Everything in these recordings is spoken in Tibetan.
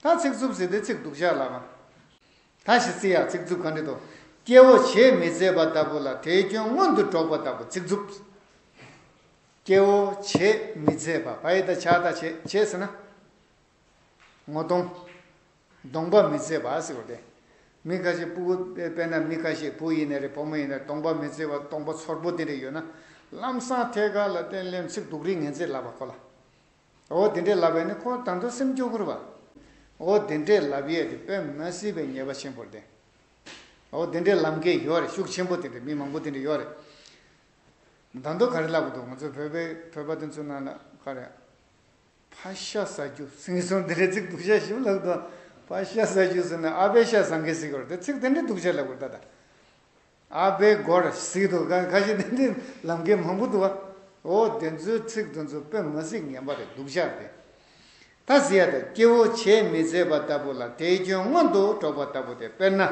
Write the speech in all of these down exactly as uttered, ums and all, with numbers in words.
ད་ཚིག་རྩུབ་ཟེར་དུས་ཚིག་སྡུག་ཅག་ལབ་པ། ད་ཞིག་རྩི་ཡག་ཚིག་རྩུབ་ག་འདྲ་འདུག་སྐྱེ་བོ་བྱས་མི་བྱེད་པ་ལྟ་བུ་ལ་དེའི་སྐྱོན་མངོན་དུ་སྒྲོག་པ་ལྟ་བུ་ཚིག་རྩུབ། སྐྱེ་བོ་བྱས་མི་བྱེད་པ། བ་ཡི་ད་བྱ་ད་བྱེད། བྱེད་ཟེར་ན། ངོ་གདོང་། གདོང་པ་མི་བྱེད་པ་ཟེར་བ་དེ། མི་ཁ་ཤས་སྤུ་གུ་དཔེར་ན་མི་ཁ་ཤས་བུ་ཡིན་ན་རེད་བུ་མོ་ཡིན་ན་རེད་གདོང་པ་མི་བྱེད་པ་གདོང་པ་ཚོར་པོ་དེ་འདྲ་ཡོད་ན། ལམ་སང་ཐད་ཀར་ལ་བརྟེན་ལེན་ཚིག་སྡུག་རིགས་ངན་ཚིག་ལབ་པ་ཁོ་ལ། འོ་དེ་འདྲས་ལབ་པས་ནི་ཁོ་ད་དུང་སེམས་སྐྱོ་གི་རེད་པ། འོ་དེ་འདྲས་ལབ་ཡས་དེ་དཔེ་མ་སྲིད་པའི་ཉེས་པ་ཆེན་པོ་རེད་དེ། འོ་དེ་འདྲས་ལབ་མཁན་ཡོད་རེད། ཤུགས་ཆེན་པོ་དེ་འདྲས་མི་མང་པོ་དེ་འདྲས་ཡོད་རེད། ད་དུང་ག་རེ་ལབ་དགོས་འདུག་ང་ཚོ་བོད་པའི་བོད་པ་དེ་ཚོ་ནང་ལ་ག་རེ། ཕ་ཤ་ཟ་རྒྱུ་ཟེར་སོང་དེ་འདྲས་ཚིག་སྡུག་ཅག་ཞིག་ལབ་འདུག་ཕ་ཤ་ཟ་རྒྱུ་ཟེར་ན་ཨ་ཕའི་ཤ་ཟ་མཁན་ཟེར་གི་རེད་དེ། ཚིག་དེ་འདྲས་སྡུག་ཅག་ལབ་དགོས་ད་ད། ཨ་ཕའི་སྒོར་ཟིག་འདུག་ཁ་ཁ་ཤས་དེ་འདྲའི་ལམ་ཁའི་མང་པོ་འདུག་བ། འོ་དེ་ཚོའི་ཚིག་དེ་ཚོ་དཔེ་མ་སྲིད་ངན་པ་རེད། སྡུག་ཅག་རེད། ད་ཟེར་ཡ་དེ་སྐྱེ་བོ་བྱས་མི་བྱེད་པ་ལྟ་བུ་ལ་དེའི་སྐྱོན་མངོན་དུ་སྒྲོག་པ་ལྟ་བུ་སྟེ། དཔེར་ན།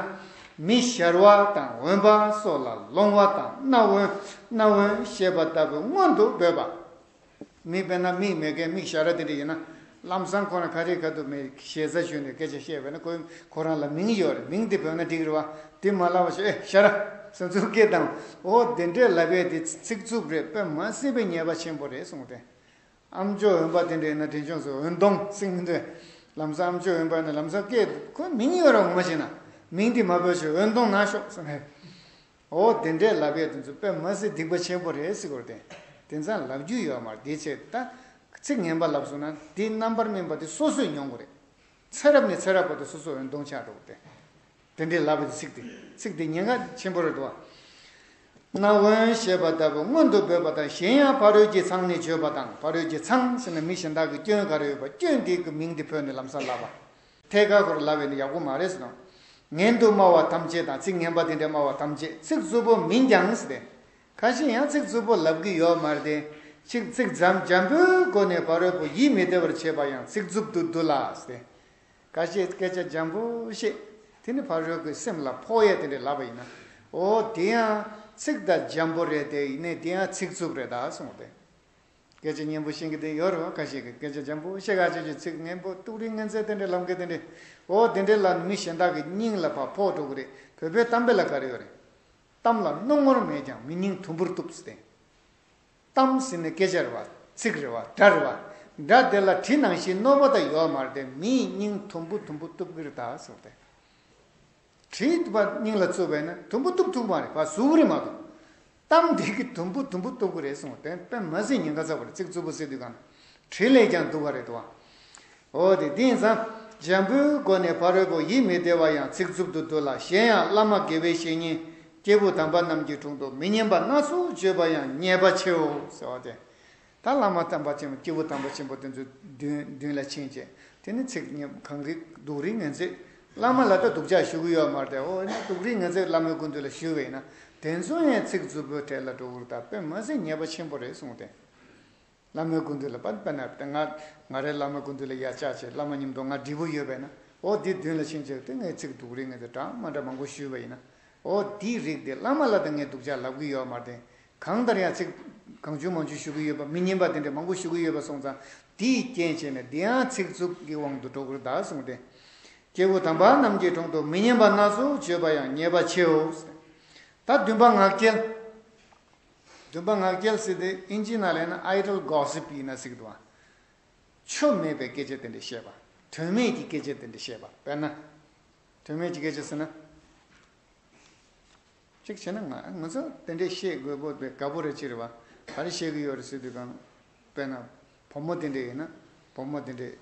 མི་ཞར་བ་དང་འོན་པ་སོགས་ལ་ལོང་བ་དང་རྣ་འོན་རྣ་འོན་ཞེས་པ་ལྟ་བུ་མངོན་དུ་འབོད་པ། མི་དཔེར་ན་མིག་མེད་མཁན་མིག་ཞར་བ་དེ་འདྲ་ཡིན་ན། ལམ་སང་ཁོ་རང་ག་རེ་ག་དུ་མེད་ཞེ་ས་ཞུས་ནས་སྐད་ཆ་བཤད་པས་ན་ཁོ་ཁོ་རང་ལ་མིང་ཡོད་རེད། མིང་དེ་བོས་ན་འགྲིག་རེད་བ། དེ་མ་ལབ་པ་ཞིག་ཨེ་ཞར་བ་ཟེར་ཚུལ་སྐད་དང་། འོ་དེ་འདྲས་ལབ་པས་དེ་ཚིག་རྩུབ་རེད། དཔེ་མ་སྲིད་པའི་ཉེས་པ་ཆེན་པོ་རེད་གསུངས་ཏེ། ཨ་མཆོག་འོན་པ་དེ་འདྲ་ཡིན་ན་དྲིན་ཆུང་སོ་འོན་ཏོང་ཟེར་མི་འདོད། ལམ་སང་ཨ་མཆོག་འོན་པ་ནི་ལམ་སང་སྐད་ཁོའི་མིང་ཡོད་ར་ངོ་མ་ཤེས་ན། མིང་དེ་མ་བོས་ཞིག་འོན་ཏོང་ན་ཤོག་ཟེར་ནས། འོ་དེ་འདྲས་ལབ་ཡས་དེ་ཚོ་དཔེ་མ་སྲིད་སྡིག་པ་ཆེན་པོ་རེད་ཟེར་གོ་རེད་དེ། དེང་སང་ལབ་རྒྱུ་ཡོད་མ་རེད། དེའི་ཕྱིར་ད་ཚིག་ངན་པ་ལབ་སོང་ན་དེའི་རྣམ་པར་སྨིན་པ་དེ་སོ་སོས་མྱོང་དགོས་རེད། ཚེ་རབས་ནས་ཚེ་རབས་བར་དུ་སོ་སོ་འོན་སྟོང་ཆགས་འགྲོ་གི་རེད། དེ་འདྲས་ལབ་པ་དེ་ཚིག་དེ་ཚིག་དེ་ཉེན་ཁ་ཆེན་པོ་རེད་དོ། རྣ་འོན་ཞེས་པ་ལྟ་བུ་མངོན་དུ་འབོད་པ་དང་། གཞན་ཡང་ཕ་རོལ་གྱི་ཚང་ནས་བརྗོད་པ་དང་། ཕ་རོལ་གྱི་ཚང་ཟེར་ན་མི་གཞན་དག་གི་སྐྱོན་ག་རེ་ཡོད་པ་སྐྱོན་དེ་གི་མིང་དེ་བོས་ནས་ལམ་སང་ལབ་པ། ཐད་ཀར་ཁོ་རང་ལབ་པས་ནི་ཡག་པོ་མ་རེད་ཟེར་ནོ། ངན་དུ་སྨྲ་བ་ཐམས་ཅད་དང་། ཚིག་ངན་པ་དེ་འདྲ་སྨྲ་བ་ཐམས་ཅད། ཚིག་རྩུབ་པོ་མིན་ཀྱང་ཟེར་ཏེ། ཁ་ཤས་ཡང་ཚིག་རྩུབ་པོ་ལབ་ཀྱི་ཡོད་མ་རེད་དེ། ཚིག་ཚིག་འཇམ་འཇམ་པོའི་སྒོ་ནས་ཕ་རོལ་པོ་ཡིད་མི་བདེ་བར་བྱེད་པ་ཡང་ཚིག་རྩུབ་ཏུ་འདུ་ལ་ཟེར་ཏེ། ཁ་ཤས་སྐད་ཆ་འཇམ་པོ་བཤད། དེ་ནི་ཕ་རོལ་པོའི་སེམས་ལ་ཕོག་ཡས་དེ་འདྲ་ལབ་པ་ཡིན་ན། འོ་དེ་ཡང་ཚིག་ད་འཇམ་པོ་རེད་དེ། ཡིན་ནའི་དེ་ཡང་ཚིག་རྩུབ་རེད་ད་གསུངས་ཏེ། སྐད་ཆ་སྙན་པོ་བཤད་མཁན་དེ་ཡོད་རེད་བ། ཁ་ཤས་ཀྱིས་སྐད་ཆ་འཇམ་པོ་བཤད། ཁ་ཤས་ཀྱིས་ཚིག་ངན་པོ་སྡུག་རིགས་ངན་ཚད་དེ་འདྲ་ལབ་མཁན་དེ་འདྲ། འོ་དེ་འདྲའི་ལ་མི་གཞན་དག་གི་སྙིང་ལ་ཕར་ཕོག་འགྲོ་གི་རེད། བོད་པའི་གཏམ་དཔེ་ལ་ག་རེ་ཡོད་རེད། གཏམ་ལ་རྣོ་ངོར་མེད་ཀྱང་མི་སྙིང་དུམ་བུར་གཏུབ་ཟེར་ཏེ། གཏམ་ཟེར་ནས་སྐད་ཆ་རེད་བ། ཚིག་རེད་བ། སྒྲ་རེད་བ། སྒྲ་དེ་ལ་གྲི་ནང་བཞིན་རྣོ་པོ་དག་ཡོད་མ་རེད་དེ། མིའི་སྙིང་དུམ་བུ་དུམ་བུ་གཏུབ་གི་རེད་ད་གསུངས་ཏེ། གྲི་དུ་བ་སྙིང་ལ་བཙུགས་པས་ན་དུམ་བུ་གཏུབ་ཐུབ་མ་རེད་པ། ཟུག་རེད་མ་གཏོགས། གཏམ་འདི་གི་དུམ་བུ་དུམ་བུ་གཏུབ་ཀྱི་རེད་གསུངས་པ་དེ་དཔེ་མ་སྲིད་ཉེན་ཁ་ཚ་བ་རེད། ཚིག་རྩུབ་པོ་ཟེར་དུས་གང་གྲི་ལས་ཀྱང་སྡུག་པ་རེད་དོ། འོ་དེ་དེང་སང་འཇམ་པོའི་སྒོ་ནས་ཕ་རོལ་པོ་ཡིད་མི་བདེ་བ་ཡང་ཚིག་རྩུབ་ཏུ་འདུ་ལ། གཞན་ཡང་བླ་མ་དགེ་བའི་བཤེས་གཉེན་སྐྱེས་བུ་དམ་པ་རྣམས་ཀྱི་དྲུང་དུ་མི་སྙན་པ་སྣ་ཚོགས་བརྗོད་པ་ཡང་ཉེས་པ་ཆེའོ་ཟེར་བ་དེ། ད་བླ་མ་དམ་པ་ཆེན་པོ་སྐྱེས་བུ་དམ་པ་ཆེན་པོ་དེ་ཚོའི་མདུན་མདུན་ལ་ཕྱིན་བྱས་དེ་ནི་ཚིག་ཉེས་གང་རིགས་སྡུག་རིགས་ངན་ཚིག་བླ་མ་ལ་ད་སྡུག་ཅག་ཞུ་གི་ཡོད་མ་རེད་དེ། འོ་ན་སྡུག་རིགས་ངན་ཚིག་བླ་མའི་སྐུ་མདུན་ལ་ཞུས་པ་ཡིན་ན་དེ་ཚོ་ཡང་ཚིག་རྩུབ་པོའི་གྲས་ལ་འགྲོ་གི་རེད། ད་དཔེ་མ་སྲིད་ཉེས་པ་ཆེན་པོ་རེད་གསུངས་ཏེ། བླ་མའི་སྐུ་མདུན་ལ་པ་དཔེར་ན་ང་ང་རའི་བླ་མའི་སྐུ་མདུན་ལ་ཡར་བཅར་བྱས་བླ་མ་མཉམ་དུ་ང་འབྲས་བུ་ཡོད་པས་ན། འོ་འདི་མདུན་ལ་ཕྱིན་བྱས་དེ་ངས་ཚིག་སྡུག་རིགས་ངན་ཚིག་འདྲ་མ་འདྲ་མང་པོ་ཞུས་པ་ཡིན་ན། འོ་འདིའི་རིགས་དེ་བླ་མ་ལ་ད་ངས་སྡུག་ཅག་ལབ་ཀྱི་ཡོད་མ་རེད་དེ། གང་ལྟར་ཡང་ཚིག་གང་བྱུང་མང་བྱུང་ཞུ་གི་ཡོད་པ། མི་སྙན་པ་དེ་འདྲ་མང་པོ་ཞུ་གི་ཡོད་པ་སོང་ཙང་དེའི་རྐྱེན་བྱས་ནས་དེ་ཡང་ཚིག་རྩུབ་ཀྱི་དབང་དུ་འགྲོ་གི་རེད་ད་གསུངས་ཏེ། སྐྱེས་བུ་དམ་པ་རྣམས་ཀྱི་དྲུང་དུ་མི་སྙན་པ་སྣ་ཚོགས་བརྗོད་པ་ཡང་ཉེས་པ་ཆེའོ། ད་བདུན་པ་ངག་འཁྱལ། བདུན་པ་ངག་འཁྱལ་ཟེར་དེ་ཨིན་ཇི་ནང་ལ་ཡིན་ན་idle gossip ཡིན་ན་ཟེར་གི་འདུག་བ། ཆོ་མེད་པའི་སྐད་ཆ་དེ་འདྲ་བཤད་པ། དོན་མེད་ཀྱི་སྐད་ཆ་དེ་འདྲ་བཤད་པ། དཔེར་ན། དོན་མེད་ཀྱི་སྐད་ཆ་ཟེར་ན། གཅིག་བྱས་ན་ང་ང་ཚོ་དེ་འདྲས་བཤད་དགོས་པོ་དེ་དགའ་པོ་རེད་ཅི་རེད་བ། ག་རེ་བཤད་ཀྱི་ཡོད་རེད་ཟེར་དུས་གང་། དཔེར་ན། བུ་མོ་དེ་འདྲས་ཡིན་ན། བུ་མོ་དེ་འདྲས།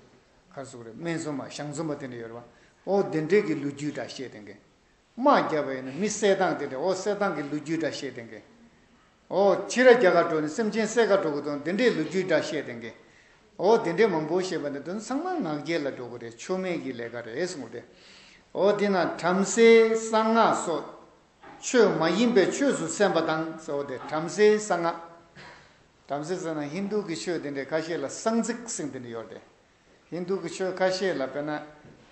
ག་རེ་ཟེར་དགོས་རེད། སྨད་འཚོང་མ་ཞང་འཚོང་མ་དེ་འདྲས་ཡོད་རེད་བ། ཨོ་དེ་འདྲས་ཀྱི་ལོ་རྒྱུས་འདྲ་བཤད་དེ་འགན། དམག་བརྒྱབ་པ་ཡིན་ན་མི་བསད་སྟངས་དེ་འདྲས་ཨོ་བསད་སྟངས་ཀྱི་ལོ་རྒྱུས་འདྲ་བཤད་དེ་འགན། ཨོ་ཕྱི་ར་རྒྱ་གར་འགྲོ་ནས་སེམས་ཅན་བསད་ག་འགྲོ་གི་དང་དེ་འདྲས་ལོ་རྒྱུས་འདྲ་བཤད་དེ་འགན། ཨོ་དེ་འདྲས་མང་པོ་བཤད་པ་ནི་དོན་ཚང་མ་ངག་འཁྱལ་ལ་འགྲོ་གི་རེད། ཆོ་མེད་ཀྱི་ལས་ཀ་རེད་གསུངས་ཏེ། ཨོ་དེ་ན་བྲམ་ཟེའི་གསང་སྔགས་སོགས། ཆོས་མ་ཡིན་པའི་ཆོས་སུ་སེམས་པ་དང་ཟེར་བ་དེ་བྲམ་ཟེའི་གསང་སྔགས། བྲམ་ཟེ་ཟེར་ན་ཧིན་རྡུ་གི་ཆོས་དེ་འདྲའི་ཁ་ཤས་ལ་གསང་ཚིག་ཟེར་དེ་འདྲ་ཡོད་རེད། ཧིན་རྡུ་གི་ཆོས་ཁ་ཤས་ལ་དཔེར་ན་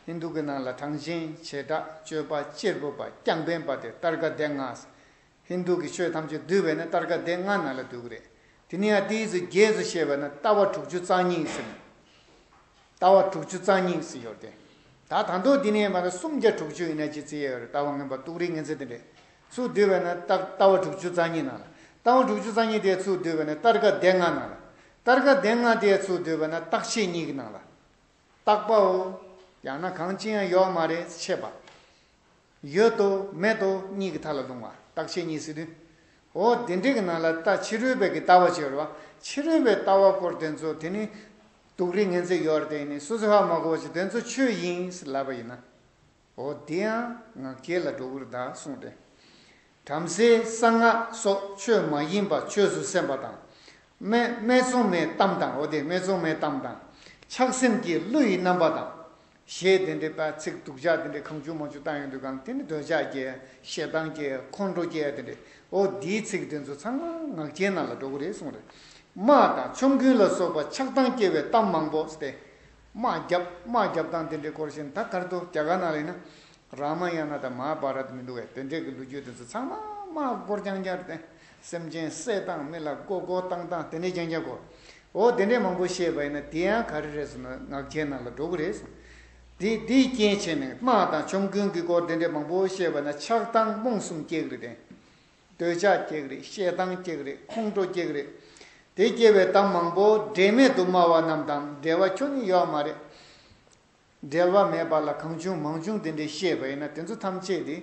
ཧིན་རྡུ་གི་ནང་ལ་གྲངས་ཅན་བྱེ་བྲག་སྤྱོད་པ་གཅེར་བུ་པ་རྐྱང་པའི་པ་དེ་ཏར་ཀ་སྡེ་ལྔ། ཧིན་རྡུ་གི་ཆོས་ཐམས་ཅད་བསྡུས་པས་ན་ཏར་ཀ་སྡེ་ལྔ་ནང་ལ་འདུས་ཀྱི་རེད། དེ་ནས་ཡང་དེའི་ཚོ་རྒྱས་སུ་བཤད་པ་ན་ལྟ་བ་དྲུག་ཅུ་རྩ་གཉིས་ཟེར། ལྟ་བ་དྲུག་ཅུ་རྩ་གཉིས་ཟེར་ཡོད་དེ། ད་ད་དུང་འདི་ནས་མར་སུམ་བརྒྱ་དྲུག་ཅུ་ཡིན་ན་ཅི་ཙི་ཡོད་རེད། ལྟ་བ་མངོན་པ་ཏུག་རིག་ངན་ཚད་དེ་འདྲས་ཚུར་བསྡུས་པས་ན་ལྟ་ལྟ་བ་དྲུག་ཅུ་རྩ་གཉིས་ནང་ལ། ལྟ་བ་དྲུག་ཅུ་རྩ་གཉིས་དེ་ཚུར་བསྡུས་པས་ན་ཏར་ཀ་སྡེ་ལྔ་ནང་ལ། ཏར་ཀ་སྡེ་ལྔ་དེ་ཚུར་བསྡུས་པས་ན་རྟག་ཆད་གཉིས་ཀྱི་ནང་ལ། རྟག་པའོ། ཡང་ན་གང་ཅི་ཡང་ཡོད་མ་རེད། ཆད་པ། ཡོད་དོ་མེད་དོ་གཉིས་ཀྱི་མཐའ་ལ་ལྷུང་བ། རྟག་ཆད་གཉིས་ཟེར་དུས། འོ་དེ་འདྲ་གི་ནང་ལ་ད་ཕྱི་རོལ་པའི་གི་ལྟ་བ་ཅིག་ཡོད་རེད་བ། ཕྱི་རོལ་པའི་ལྟ་བ་སྐོར་དེ་ཚོ་དེ་ནི་ཏུག་རིག་ངན་ཚད་ཡོད་རེད། དེ་ནི་སོ་སོ་ཧ་མ་གོ་བ་ཅིག་དེ་ཚོ་ཆོས་ཡིན་ཟེར་ལབ་པ་ཡིན་ན། འོ་དེ་ཡང་ངག་འཁྱལ་ལ་འགྲོ་གི་རེད་ད་གསུངས་ཏེ། བྲམ་ཟེའི་གསང་སྔགས་སོགས་ཆོས་མ་ཡིན་པ་ཆོས་སུ་སེམས་པ་དང་། སྨད་སྨད་འཚོང་མའི་གཏམ་དང་། འོ་དེ་སྨད་འཚོང་མའི་གཏམ་དང་། ཆགས་སེམས་ཀྱི་གླུ་ཡི་རྣམ་པ་དང་། ཞེས་དེ་འདྲའི་དཔེ་ཚིག་སྡུག་ཅག་དེ་འདྲའི་གང་བྱུང་མང་བྱུང་བཏང་ཡོང་དུས་གང་དེ་ནི་འདོད་ཆགས་སྐྱེ། ཞེ་སྡང་སྐྱེ། ཁོང་ཁྲོ་སྐྱེ། དེ་འདྲའི་འོ་དེའི་ཚིག་དེ་ཚོ་ཚང་མ་ངག་འཁྱལ་ནང་ལ་འགྲོ་གི་རེད་གསུངས་རེད། དམག་དང་ཆོམ་རྐུན་ལ་སོགས་པ་ཆགས་སྡང་སྐྱེ་བའི་གཏམ་མང་པོ་སྟེ། དམག་རྒྱབ་དམག་རྒྱབ་སྟངས་དེ་འདྲའི་སྐོར་བཞིན་ད་གར་དུ་རྒྱ་གར་ནང་ལ་ཡིན་ན། རཱ་མ་ཡ་ན་དང་མ་ཧཱ་བྷ་ར་ཏ་མི་འདུག་གས། དེ་འདྲས་ཀྱི་ལོ་རྒྱུས་དེ་ཚོ་ཚང་མ་དམག་སྐོར་རྐྱང་རྐྱང་རེད་དེ། སེམས་ཅན་བསད་སྟངས། མི་ལ་མགོ་སྐོར་བཏང་སྟངས་དེ་འདྲས་རྐྱང་རྐྱང་གོ། འོ་དེ་འདྲས་མང་པོ་བཤད་པ་ཡིན་ན་དེ་ཡང་ག་རེ་རེད་ཟེར་ན་ངག་འཁྱལ་ནང་ལ་འགྲོ་གི་རེད་གསུངས། དེ་དེའི་རྐྱེན་བྱས་ནས་དམག་དང་ཆོམ་རྐུན་གྱི་སྐོར་དེ་འདྲས་མང་པོ་བཤད་པ་ན་ཆགས་སྡང་རྨོངས་གསུམ་སྐྱེ་གི་རེད་དེ། འདོད་ཆགས་སྐྱེ་གི་རེད། ཞེ་སྡང་སྐྱེ་གི་རེད། ཁོང་ཁྲོ་སྐྱེ་གི་རེད། དེ་སྐྱེ་བའི་གཏམ་མང་པོ་འབྲེལ་མེད་དུ་སྨྲ་བ་རྣམས་དང་། འབྲེལ་བ་ཁྱོན་ནས་ཡོད་མ་རེད། འབྲེལ་བ་མེད་པ་ལ་གང་བྱུང་མང་བྱུང་དེ་འདྲས་བཤད་པ་ཡིན་ན་དེ་ཚོ་ཐམས་ཅད་དེ་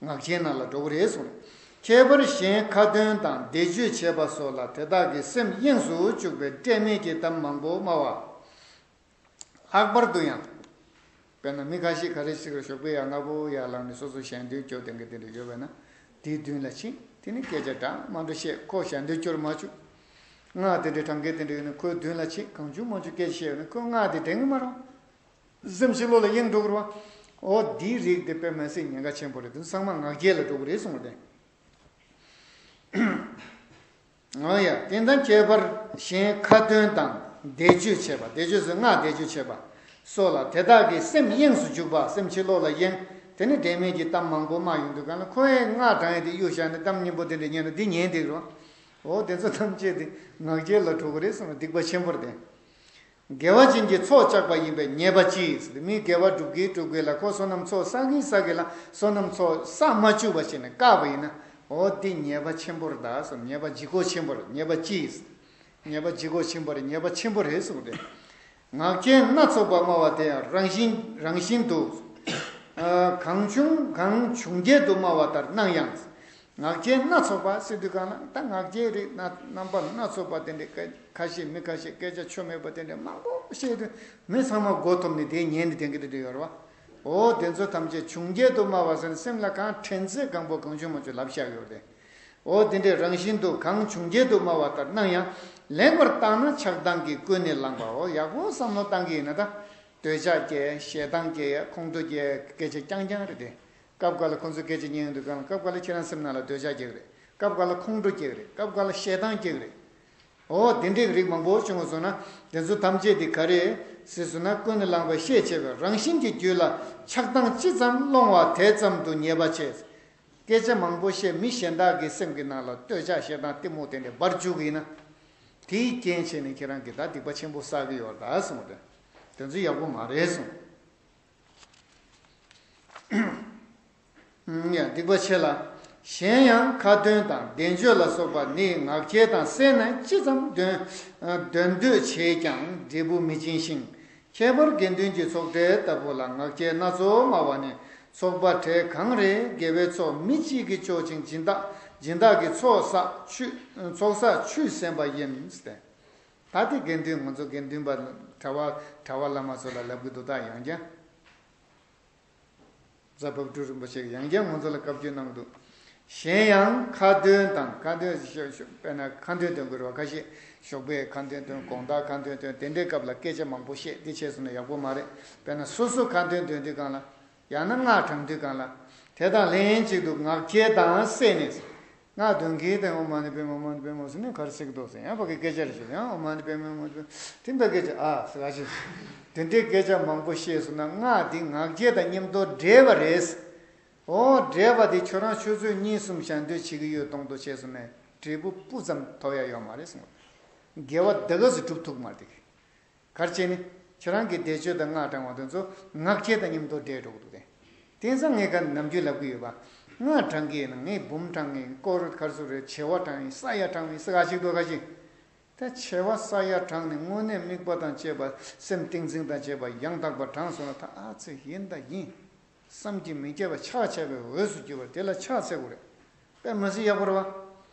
ངག་འཁྱལ་ནང་ལ་འགྲོ་གི་རེད་གསུངས། ཁྱད་པར་གཞན་ཁ་ཏོན་དང་བཟླས་བརྗོད་བྱེད་པ་སོགས་ལ་དེ་དག་གི་སེམས་གཡེངས་སུ་བཅུག་པའི་སྤྲད་མེད་ཀྱི་གཏམ་མང་པོ་སྨྲ་བ། ལྷག་པར་དུ་ཡང་། དཔེར་ན་མི་ཁ་ཤས་ག་རེ་ཞིག་ཞོགས་པའི་ཡར་སྔ་པོ་ཡར་ལངས་ནས་སོ་སོ་ཞལ་འདོན་སྐྱོར་དེ་འདྲ་དེ་འདྲ་ཡོད་པས་ན། དེའི་མདུན་ལ་ཕྱིན། དེ་ནི་སྐད་ཆ་འདྲ་མ་འདྲ་བཤད། ཁོ་ཞལ་འདོན་སྐྱོར་མ་བཅུག་སྔགས་དེ་འདྲའི་གྲངས་ཀའི་དེ་འདྲ་ཡོད་ན་ཁོའི་མདུན་ལ་ཕྱིན། གང་བྱུང་མང་བྱུང་སྐད་ཆ་བཤད་ཡོད་ན་ཁོས་སྔགས་དེ་དྲན་གི་མ་རེད། སེམས་ཕྱི་ལོགས་ལ་གཡེང་འགྲོ་གི་རེད་བ། འོ་འདིའི་རིགས་དེ་དཔེ་མི་སྲིད་ཉེན་ཁ་ཆེན་པོ་རེད། དེ་ཚང་མ་ངག་འཁྱལ་ལ་འགྲོ་གི་རེད་གསུངས་པ་དེ། འོ་ཡ། དེ་དང་ཁྱད་པར་གཞན་ཁ་ཏོན་དང་བཟླས་བརྗོད་བྱེད་པ། བཟླས་བརྗོད་ཟེར་སྔགས་བཟླས་བརྗོད་བྱེད་པ་སོགས་ལ་དེ་དག་གི་སེམས་གཡེངས་སུ་འཇུག་པ། སེམས་ཕྱི་ལོགས་ལ་གཡེང་། དེ་ནི་འབྲེལ་མེད་ཀྱི་གཏམ་མང་པོ་སྨྲ་ཡོང་དུས་གང་ལ་ཁོ་ཡི་སྔགས་བགྲང་ཡས་དེ་གཡུག་བཞག་ནས་གཏམ་སྙན་པོ་དེ་འདྲ་ཉན་ན་འདི་ཉན་བསྡད་རོགས། འོ་དེ་ཚོ་ཐམས་ཅད་དེ་ངག་འཁྱལ་ལ་འགྲོ་གི་རེད་གསུངས་ན་སྡིག་པ་ཆེན་པོ་རེད་དེ། དགེ་བ་ཅན་གྱི་ཚོགས་བཅག་པ་ཡིན་པས་ཉེས་པ་ཅི་ཟེར་ཏེ། མི་དགེ་བ་སྒྲུབ་ཀྱི་སྒྲུབ་ཀྱི་ལ་ཁོ་བསོད་ནམས་ཚོགས་བསགས་ཀྱི་བསགས་ཀྱི་ལ་བསོད་ནམས་ཚོགས་བསགས་མ་བཅུག་པ་བྱས་ནས་བཀག་པ་ཡིན་ན། འོ་འདི་ཉེས་པ་ཆེན་པོ་རེད་ད་གསུངས། ཉེས་པ་ལྗིད་ཁོག་ཆེན་པོ་རེད། ཉེས་པ་ཅི་ཟེར། ཉེས་པ་ལྗིད་ཁོག་ཆེན་པོ་རེད། ཉེས་པ་ཆེན་པོ་རེད་གསུངས་ཏེ། ངག་འཁྱལ་སྣ་ཚོགས་པ་སྨྲ་བ་དེ་ཡང་རང་བཞིན་རང་བཞིན་དུ། ཨ། གང་བྱུང་གང་བྱུང་རྒྱལ་དུ་སྨྲ་བ་ལྟར་སྣང་ཡང་། ངག་འཁྱལ་སྣ་ཚོགས་པ་ཟེར་དུས་གང་ལ་ད་ངག་འཁྱལ་རིགས་སྣ་རྣམ་པ་སྣ་ཚོགས་པ་དེ་འདྲའི་སྐད་ཁ་ཤས་མི་ཁ་ཤས་སྐད་ཆ་ཆོ་མེད་པ་དེ་འདྲའི་མང་པོ་བཤད་དུས་མི་ཚང་མ་མགོ་འཐོམས་ནས་དེ་ཉན་ནས་བསྡད་ཀྱི་དེ་འདྲ་ཡོད་རེད་བ། འོ་དེ་ཚོ་ཐམས་ཅད་བྱུང་རྒྱལ་དུ་སྨྲ་བ་ཟེར་ནས་སེམས་ལ་གང་དྲན་ཚད་གང་པོ་གང་བྱུང་མང་བྱུང་ལབ་བཞག་ཡོད་རེད། འོ་དེ་འདྲའི་རང་བཞིན་དུ་གང་བྱུང་རྒྱལ་དུ་སྨྲ་བ་ལྟར་སྣང་ཡང་། ལེགས་པར་བརྟགས་ན་ཆགས་སྡང་གིས་ཀུན་ནས་བསླངས་པའོ། ཡག་པོ་བསམ་བློ་བཏང་གི་ཡིན་ན་ད། འདོད་ཆགས་སྐྱེ། ཞེ་སྡང་སྐྱེ། ཁོང་ཁྲོ་སྐྱེ། སྐད་ཆ་རྐྱང་རྐྱང་རེད་དེ། སྐབས་འགའ་ལ་ཁོང་ཚོས་སྐད་ཆ་ཉན་ཡོང་དུས་གང་ལ་སྐབས་འགའ་ལ་ཁྱེད་རང་སེམས་ནང་ལ་འདོད་ཆགས་སྐྱེ་གི་རེད། སྐབས་འགའ་ལ་ཁོང་ཁྲོ་སྐྱེ་གི་རེད། སྐབས་འགའ་ལ་ཞེ་སྡང་སྐྱེ་གི་རེད། འོ་དེ་འདྲའི་རིགས་མང་པོ་བྱུང་སོང་ན་དེ་ཚོ་ཐམས་ཅད་དེ་ག་རེ་ཟེར་སོང་ན་ཀུན་ནས་བསླངས་པའི་ཤས་ཆེ་བའི་རང་བཞིན་གྱི་རྒྱུད་ལ་ཆགས་སྡང་ཅི་ཙམ་སློང་བ་དེ་ཙམ་དུ་ཉེས་པ་ཆེ། སྐད་ཆ་མང་པོ་བཤད་མི་གཞན་དག་གི་སེམས་ཀྱི་ནང་ལ་འདོད་ཆགས་ཞེ་སྡང་གཏི་མུག་དེ་འདྲ་འབར་འཇུག་གི་ཡིན་ན། དེའི་རྐྱེན་བྱས་ནས་ཁྱེད་རང་གིས་ད་སྡིག་པ་ཆེན་པོ་བསགས་ཀྱི་ཡོད་རེད་ད་གསུངས་པ་དེ། དེ་ཚོ་ཡག་པོ་མ་རེད་གསུངས། ཡང་སྡིག་པ་ཆེ་ལ། གཞན་ཡང་ཁ་ཏོན་དང་བཟླས་བརྗོད་ལ་སོགས་པ་ནི་ངག་འཁྱལ་དང་བསྲེས་ནས་ཅི་ཙམ་འདོན་འདོན་འདོད་བྱས་ཀྱང་འབྲས་བུ་མི་འབྱིན་ཞིང་། ཁྱད་པར་དགེ་འདུན་གྱི་ཚོགས་གྲལ་ལྟ་བུ་ལ་ངག་འཁྱལ་སྣ་ཚོགས་སྨྲ་བ་ནི་ཚོགས་པ་གྲལ་གང་རེའི་དགེ་བའི་ཚོགས་མི་གཅིག་གིས་ལྕོགས་ཅིང་སྦྱིན་བདག་སྦྱིན་བདག་གིས་ཚོགས་བསགས་ཆུད་ཚོགས་བསགས་ཆུད་གཟན་པ་ཡིན་ཏེ། ད་དེ་དགེ་འདུན་ང་ཚོ་དགེ་འདུན་པ་གྲྭ་བ་གྲྭ་བ་བླ་མ་ཚོ་ལ་ལབ་གི་འདུག་ད་ཡང་བསྐྱར། རྫ་བབས་སྤྲུལ་རིན་པོ་ཆེས་ཡང་བསྐྱར་ང་ཚོ་ལ་བཀའ་བཀྱོན་གནང་འདུག་གཞན་ཡང་ཁ་འདོན་དང་། ཁ་འདོན་ཞུ་ཞུ་དཔེར་ན་ཁ་འདོན་འདོན་དགོས་རེད་བ། ཁ་ཤས་ཞོགས་པའི་ཁ་འདོན་འདོན། དགོང་དག་ཁ་འདོན་འདོན། དེ་འདྲའི་སྐབས་ལ་སྐད་ཆ་མང་པོ་བཤད་དེ་བྱས་སོང་ན་ཡག་པོ་མ་རེད། དཔེར་ན་སོ་སོ་ཁ་འདོན་འདོན་དུས་གང་ལ། ཡང་ན་སྔགས་བགྲང་དུས་གང་ལ། དེ་དང་ལྷན་ཅིག་ཏུ་ངག་འཁྱལ་དང་བསྲེས་ནས། སྔགས་འདོན་གྱིན་དེ་ཨོཾ་མ་ཎི་པདྨེ་ཧཱུྃ། མ་ཎི་པདྨེ་ཧཱུྃ་ཟེར་ནས་ག་རེ་ཟེར་གྱི་འདུག་ཟེར། ཡང་ཕ་གི་སྐད་ཆ་རེ་ཞུ། ཡང་ཨོཾ་མ་ཎི་པདྨེ་ཧཱུྃ། མ་ཎི་པདྨེ། དེ་འདྲ་སྐད་ཆ་ཨ་ཟེར་ག་ཞིག་དེ་འདྲའི་སྐད་ཆ་མང་པོ་བཤད་སོང་ན་སྔགས་འདི་ངག་འཁྱལ་དང་མཉམ་དུ་འདྲེས་པ་རེད། འོ་འདྲེས་པ་དེ་ཁྱོད་རང་ཆུ་ཚོད་གཉིས་གསུམ་ཞལ་འདོན་བྱེད་ཀྱི་ཡོད་མདོག་མདོག་བྱས་སོང་ན་འབྲས་བུ་སྤུ་ཙམ་ཐོབ་ཡ་ཡོད་མ་རེད་གསུངས། དགེ་བ་འདི་ག་ཚོད་སྒྲུབ་ཐུབ་མ་རེད་དེ། ག་རེ་བྱས་ནས། ཁྱེད་རང་གིས་བཟླས་བརྗོད་དང་སྔགས་བགྲང་བ་དེ་ཚོ་ངག་འཁྱལ་དང་མཉམ་དུ་འདྲེས་འགྲོ་གི་འདུག་སྟེ། དེང་སང་ངས་ག་ནམ་རྒྱུན་ལབ་ཀྱི་ཡོད་པ། སྔགས་བགྲང་གི་ཡིན་ན་ངས་འབུམ་བགྲང་གི་ཡིན། སྐོར་ག་རེ་ཟེར་རེད། བྱེ་བ་བགྲང་ཡིན། ས་ཡ་བགྲང་ཡིན་ཟེར་ག་ཞིག་འདུག་ག་ཞིག་ད་བྱེ་བ་ས་ཡ་བགྲངས་ནས་དངོས་གནས་དམིགས་པ་དང་བཅས་པ་སེམས་ཏིང་འཛིན་དང་བཅས་པ་ཡང་དག་པར་བགྲངས་སོང་ན། ད་ཨ་ཙི་ཡིན་ད་ཡིན། བསམ་གྱིས་མི་ཁྱབ་པ་ཕྱག་བྱ་བའི་འོས་སུ་གྱུར་པ་དེ་ལ་ཕྱག་འཚལ་དགོས་རེད། དཔེ་མི་སྲིད་ཡག་པོ་རེད་བ།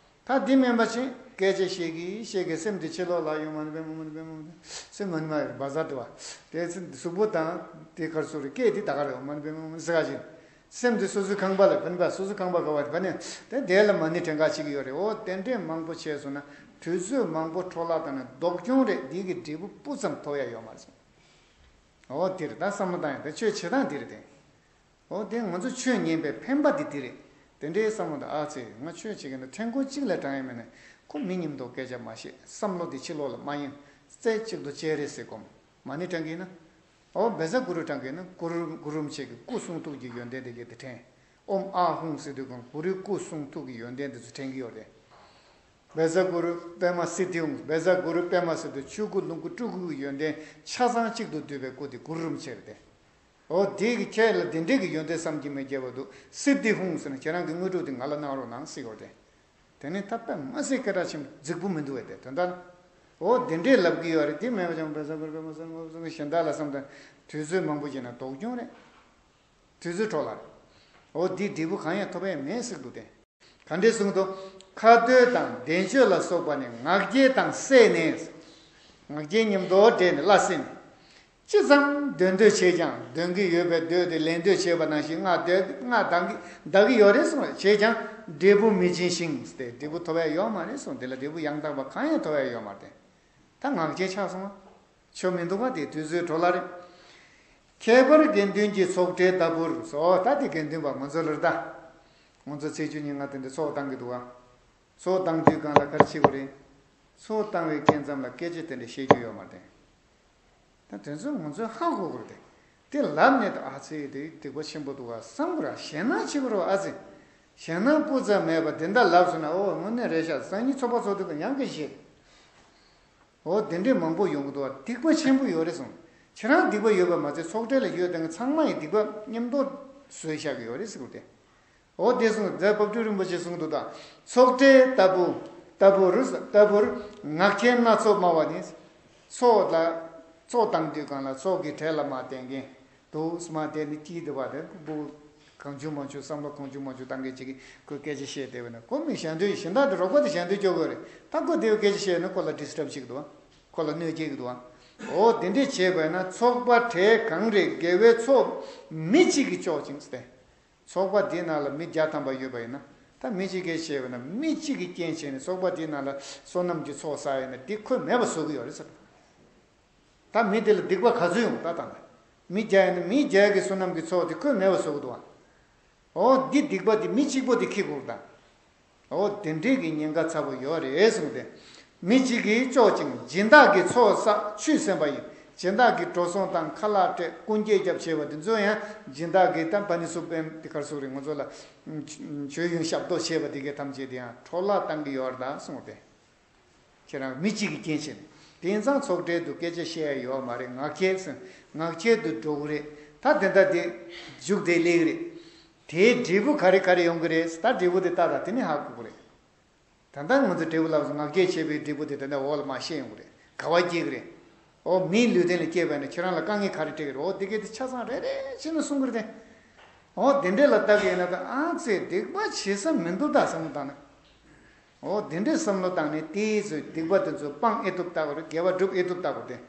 ད་འདི་མིན་པ་ཅིག་སྐད་ཆ་བཤད་ཀྱིན་བཤད་ཀྱིན་སེམས་དེ་ཕྱི་ལོགས་ལ་ཡོང་། མ་ཎི་པདྨེ་མ་ཎི་པདྨེ་མ་ཎི་སེམས་མ་ཎི་མ་ཡོད་བ་ཟ་དེ་བ། དེ་ཚེ་གཟུགས་པོ་དང་དེ་ག་རེ་ཟེར་རེད། སྐད་དེ་ད་ག་རེད། མ་ཎི་པདྨེ་མ་ཎི་ཟེར་ག་ཅིག་སེམས་དེ་སོ་སོའི་ཁང་པ་ལ་ཕན་པ། སོ་སོའི་ཁང་པ་ག་བ་དེ་བ་ནས་དེ་དེ་ལ་མ་ཎི་བགྲང་ག་བྱེད་ཀྱི་ཡོད་རེད། འོ་དེ་འདྲས་མང་པོ་བྱས་སོང་ན་དུས་ཚོད་མང་པོ་འཕྲོ་བརླག་བཏང་ནས་སྡུག་གྱོང་རེད། འདི་གི་འབྲས་བུ་སྤུ་ཙམ་ཐོབ་ཡ་ཡོད་མ་རེད་སོང་། འོ་དེ་རེད། ད་བསམ་བློ་བཏང་ཡ་དེ་ཆོས་བྱེད་སྟངས་དེ་རེད་དེ། འོ་དེ་ང་ཚོ་ཆོས་ཉན་པའི་ཕན་པ་དེ་དེ་རེད། དེ་འདྲའི་བསམ་བློ་དང་། ཨ་ཙི་ང་ཆོས་བྱེད་ཀྱི་འདུག་ཕྲན་སྐོར་གཅིག་ལས་བགྲང་ཡ་མེད་ན་ཁོ་མི་མཉམ་དུ་སྐད་ཆ་མ་བཤད། བསམ་བློ་དེ་ཕྱི་ལོགས་ལ་མ་ཡེངས། རྩེ་གཅིག་ཏུ་སྤྱན་རས་གཟིགས་སྒོམ། མ་ཎི་བགྲང་གི་ཡིན་ན། འོ་བཛྲ་གུ་རུ་བགྲང་གི་ཡིན་ན་གུ་རུ་གུ་རུ་རིན་པོ་ཆེ་གི་སྐུ་གསུང་ཐུགས་ཀྱི་ཡོན་ཏན་དེ་གས་དེ་དྲན། ཨོཾ་ཨཱཿཧཱུྃ་ཟེར་དུས་གང་གུ་རུའི་སྐུ་གསུང་ཐུགས་ཀྱི་ཡོན་ཏན་དེ་ཚོ་དྲན་གྱི་ཡོད་རེད། བཛྲ་གུ་རུ་པདྨ་སིདྡྷི་ཧཱུྃ། བཛྲ་གུ་རུ་པདྨ་སིདྡྷི་ཆོས་སྐུ་ལོངས་སྐུ་སྤྲུལ་སྐུ་གི་ཡོན་ཏན་ཆ་ཚང་གཅིག་ཏུ་བསྡུས་པའི་སྐུ་དེ་གུ་རུ་རིན་པོ་ཆེ་རེད་དེ། འོ་དེ་གི་ཁྱེད་ལ་དེ་འདྲས་ཀྱི་ཡོན་ཏན་བསམ་གྱིས་མི་ཁྱབ་པ་འདུག་སིདྡྷི་ཧཱུྃ་ཟེར་ན་ཁྱེད་རང་གི་དངོས་གྲུབ་དེ་ང་ལ་གནང་རོགས་གནང་ཟེར་གྱི་ཡོད་རེད་དེ། དེ་ནི་ད་དཔེ་མ་སྲིད་སྐད་གྲགས་ཆེན་པོ་རྫིག་པོ་མི་འདུག་བས་དེ་དོན་དག་ལ། འོ་དེ་འདྲས་ལབ་ཀྱི་ཡོད་རེད། དེ་མེད་པ་ཅང་བཛྲ་གུ་རུ་པདྨ་སིདྡྷི་ཧཱུྃ་ཟེར་ན་གཞན་དག་ལ་བསམ་དང་དུས་ཚོད་མང་པོ་བྱས་ན་སྡུག་གྱོང་རེད། དུས་ཚོད་འཕྲོ་བརླག་རེད། འོ་དེ་འབྲས་བུ་གང་ཡང་ཐོབ་ཡ་མེད་ཟེར་འདུག་སྟེ། ག་འདྲས་གསུངས་འདུག་ཁ་ཏོན་དང་བདེན་བརྗོད་ལ་སོགས་པ་ནི་ངག་འཁྱལ་དང་བསྲེས་ནས། ངག་འཁྱལ་མཉམ་དུ་འདྲེས་ནས་བླ་བསྲེས་ནས། ཅི་ཙམ་འདོན་འདོད་བྱས་ཀྱང་འདོན་གྱི་ཡོད་པའི་འདོད་དེ་ལེན་འདོད་བྱས་པ་ནང་བཞིན་སྔགས་འདོད་སྔགས་བདག་གི་བདག་གི་ཡོད་རེད་གསུངས་བྱས་ཀྱང་འབྲས་བུ་མི་འབྱིན་ཞིང་སྟེ། འབྲས་བུ་ཐོབ་ཡ་ཡོད་མ་རེད་གསུངས། དེ་ལ་འབྲས་བུ་ཡང་དག་པ་གང་ཡང་ཐོབ་ཡ་ཡོད་མ་རེད། ད་ངག་འཁྱལ་ཆགས་སོང་བ། ཆོ་མི་འདུག་ག་དེ་དུས་ཚོད་འཕྲོ་བརླག་རེད། ཁྱད་པར་དགེ་འདུན་གྱི་ཚོགས་གྲལ་ལྟ་བུར་སོ། ད་དེ་དགེ་འདུན་པ་ང་ཚོ་ལ་རེད་ད། ང་ཚོ་ཚེས་བཅུ་ཉིན་ང་དེ་འདྲ་ཚོགས་བཏང་གི་འདུག་ག་ཚོགས་བཏང་དུས་སྒང་ལ་ག་རེ་བྱེད་དགོས་རེད། ཚོགས་བཏང་བའི་སྐབས་ཙམ་ལ་སྐད་ཆ་དེ་འདྲ་བཤད་རྒྱུ་ཡོད་མ་རེད། ད་དེ་ཚོ་ང་ཚོས་ཧ་གོ་དགོས་རེད་དེ། དེ་ལབ་ནས་ད་ཨ་ཙི་དེ་སྡིག་པ་ཆེན་པོ་འདུག་ག་བསམ་དགོས་ར། ཞེད་སྣང་བྱེད་དགོས་ར་ཨ་ཙི། ཞེད་སྣང་སྤུ་ཙམ་མེད་པ་དེ་འདྲ་ལབ་སོང་ན། འོ་དངོས་གནས་རེད་ཤག་སང་ཉིན་ཚོགས་པ་ཚོགས་དུས་སྒང་ཡང་སྐད་ཆ་བཤད། འོ་དེ་འདྲས་མང་པོ་ཡོང་གི་འདུག་བ། སྡིག་པ་ཆེན་པོ་ཡོད་རེད་གསུངས། ཁྱེད་རང་སྡིག་པ་ཡོད་པ་མ་ཚད་ཚོགས་གྲལ་ལ་ཡོད་དེ་ཚང་མ་ཡི་སྡིག་པ་མཉམ་དུ་བཟོས་བཞག་གི་ཡོད་རེད་ཟེར་གི་རེད། འོ་དེ་གསུངས། རྫ་དཔལ་སྤྲུལ་རིན་པོ་ཆེ་གསུངས་འདུག་ད་ཚོགས་གྲལ་ལྟ་བུ་ལྟ་བུར་ལྟ་བུར་ངག་འཁྱལ་སྣ་ཚོགས་སྨྲ་བ་ནི། ཚོགས་ལ་ཚོགས་བཏང་དུས་སྒང་ལ་ཚོགས་ཀྱི་གྲལ་ལ་མར་བསྡད་མཁན་འདུག་སྨྲ་བསྡད་ནས་དཀྱིལ་དུ་བ་དེ་སྤུ་གང་བྱུང་མང་བྱུང་བསམ་བློ་གང་བྱུང་མང་བྱུང་བཏང་མཁན་ཅིག་གིས་ཁོས་སྐད་ཆ་བཤད་བསྡད་པ་ན། ཁོ་མི་གཞན་དོན་གཞན་དག་དེ་རོགས་པ་དེ་གཞན་དོན་སྐྱོ་དགོས་རེད། ད་ཁོ་དེ་སྐད་ཆ་བཤད་ན་ཁོ་ལ་ཌི་སི་ཊརབ་བྱེད་ཀྱི་འདུག་བ། ཁོ་ལ་གནོད་སྐྱེལ་གྱི་འདུག་བ། འོ་དེ་འདྲས་བྱས་པ་ན་ཚོགས་པ་གྲལ་གང་རེ་དགེ་བའི་ཚོགས་མི་གཅིག་གིས་གཅོག་ཅིང་སྟེ། ཚོགས་པ་འདིའི་ནང་ལ་མི་བརྒྱ་ཐམ་པ་ཡོད་པ་ཡིན་ན། ད་མི་གཅིག་གིས་བྱས་པ་ན་མི་གཅིག་གིས་རྐྱེན་བྱས་ནས་ཚོགས་པ་འདིའི་ནང་ལ་བསོད་ནམས་ཀྱི་ཚོགས་བསགས་ཡིན་ན་དེ་ཁོས་མེད་པ་བཟོ་གི་ཡོད་རེད་ཟེར། ད་མི་དེ་ལ་སྡིག་པ་ག་ཚོད་ཡོང་ད་ད་ལྟ། མི་བརྒྱ་ཡིན་ན་མི་བརྒྱ་གི་བསོད་ནམས་ཀྱི་ཚོགས་དེ་ཁོས་མེད་པ་བཟོ་གི་འདུག་བ། འོ་འདི་སྡིག་པ་དེ་མི་གཅིག་པོ་དེ་འཁྱེར་དགོས་ད། འོ་དེ་འདྲས་ཀྱི་ཉེན་ཁ་ཚ་པོ་ཡོད་རེད་གསུངས་ཏེ། མི་གཅིག་གིས་གཅོག་ཅིང་སྦྱིན་བདག་གི་ཚོགས་བསགས་ཆུད་གསན་པ་ཡིན། སྦྱིན་བདག་གིས་འགྲོ་སོང་དང་ཁ་ལག་སྤྲད་སྐུ་འགྱེད་རྒྱབ་བྱས་པ་དེ་ཚོ་ཡང་སྦྱིན་བདག་གིས་ད་པ་ནི་སུ་པན་དེ་གར་སུ་རེད། ང་ཚོ་ལ་མཆོད་ཡོན་ཞབས་ཏོག་བྱས་པ་དེ་གས་ཐམས་ཅད་དེ་ཡང་འཕྲོ་བརླག་བཏང་གི་ཡོད་རེད་ད་གསུངས་ཏེ། ཁྱེད་རང་མི་གཅིག་གིས་རྐྱེན་བྱས་ནས། དེང་སང་ཚོགས་གྲལ་དུ་སྐད་ཆ་བཤད་ཡ་ཡོད་མ་རེད། ངག་འཁྱལ་ཟེར། ངག་འཁྱལ་དུ་འགྲོ་གི་རེད། ད་དེ་འདྲ་དེ་མཇུག་དེ་སླེབས་ཀྱི་རེད། དེའི་འབྲས་བུ་ག་རེ་ག་རེ་ཡོང་གི་རེད། ད་འབྲས་བུ་དེ་ལྟ་དང་དེ་ནས་ཧ་གོ་གི་རེད། ད་ལྟ་ང་ཚོ་འབྲས་བུ་ལབ་སོང་། ངག་འཁྱལ་བྱས་པའི་འབྲས་བུ་དེ་ད་ལྟ་འོག་ལ་མར་བཤད་ཡོང་གི་རེད། དགའ་བ་སྐྱེ་གི་རེད། འོ་མིའི་ལུས་རྟེན་ལ་སྐྱེས་པ་ཡིན་ན་ཁྱེད་རང་ལ་དཀའ་ངལ་ག་རེ་འཕྲད་ཀྱི་རེད། འོ་དེ་གས་དེ་ཆ་ཚང་རེ་རེ་བྱས་ནས་གསུང་གི་རེད་དེ། འོ་དེ་འདྲས་ལ་ལྟ་གི་ཡིན་ན་ད་ཨ་ཙི་སྡིག་པ་བྱེད་ས་མི་འདུག་ད་བསམ་བློ་བཏང་ན། འོ་དེ་འདྲས་བསམ་བློ་བཏང་ནས་དེའི་ཚོའི་སྡིག་པ་དེ་ཚོ་སྤང་ཨེ་ཐུབ་ལྟ་དགོས་རེད། དགེ་བ་སྒྲུབ་ཨེ་ཐུབ་ལྟ་དགོས་རེད།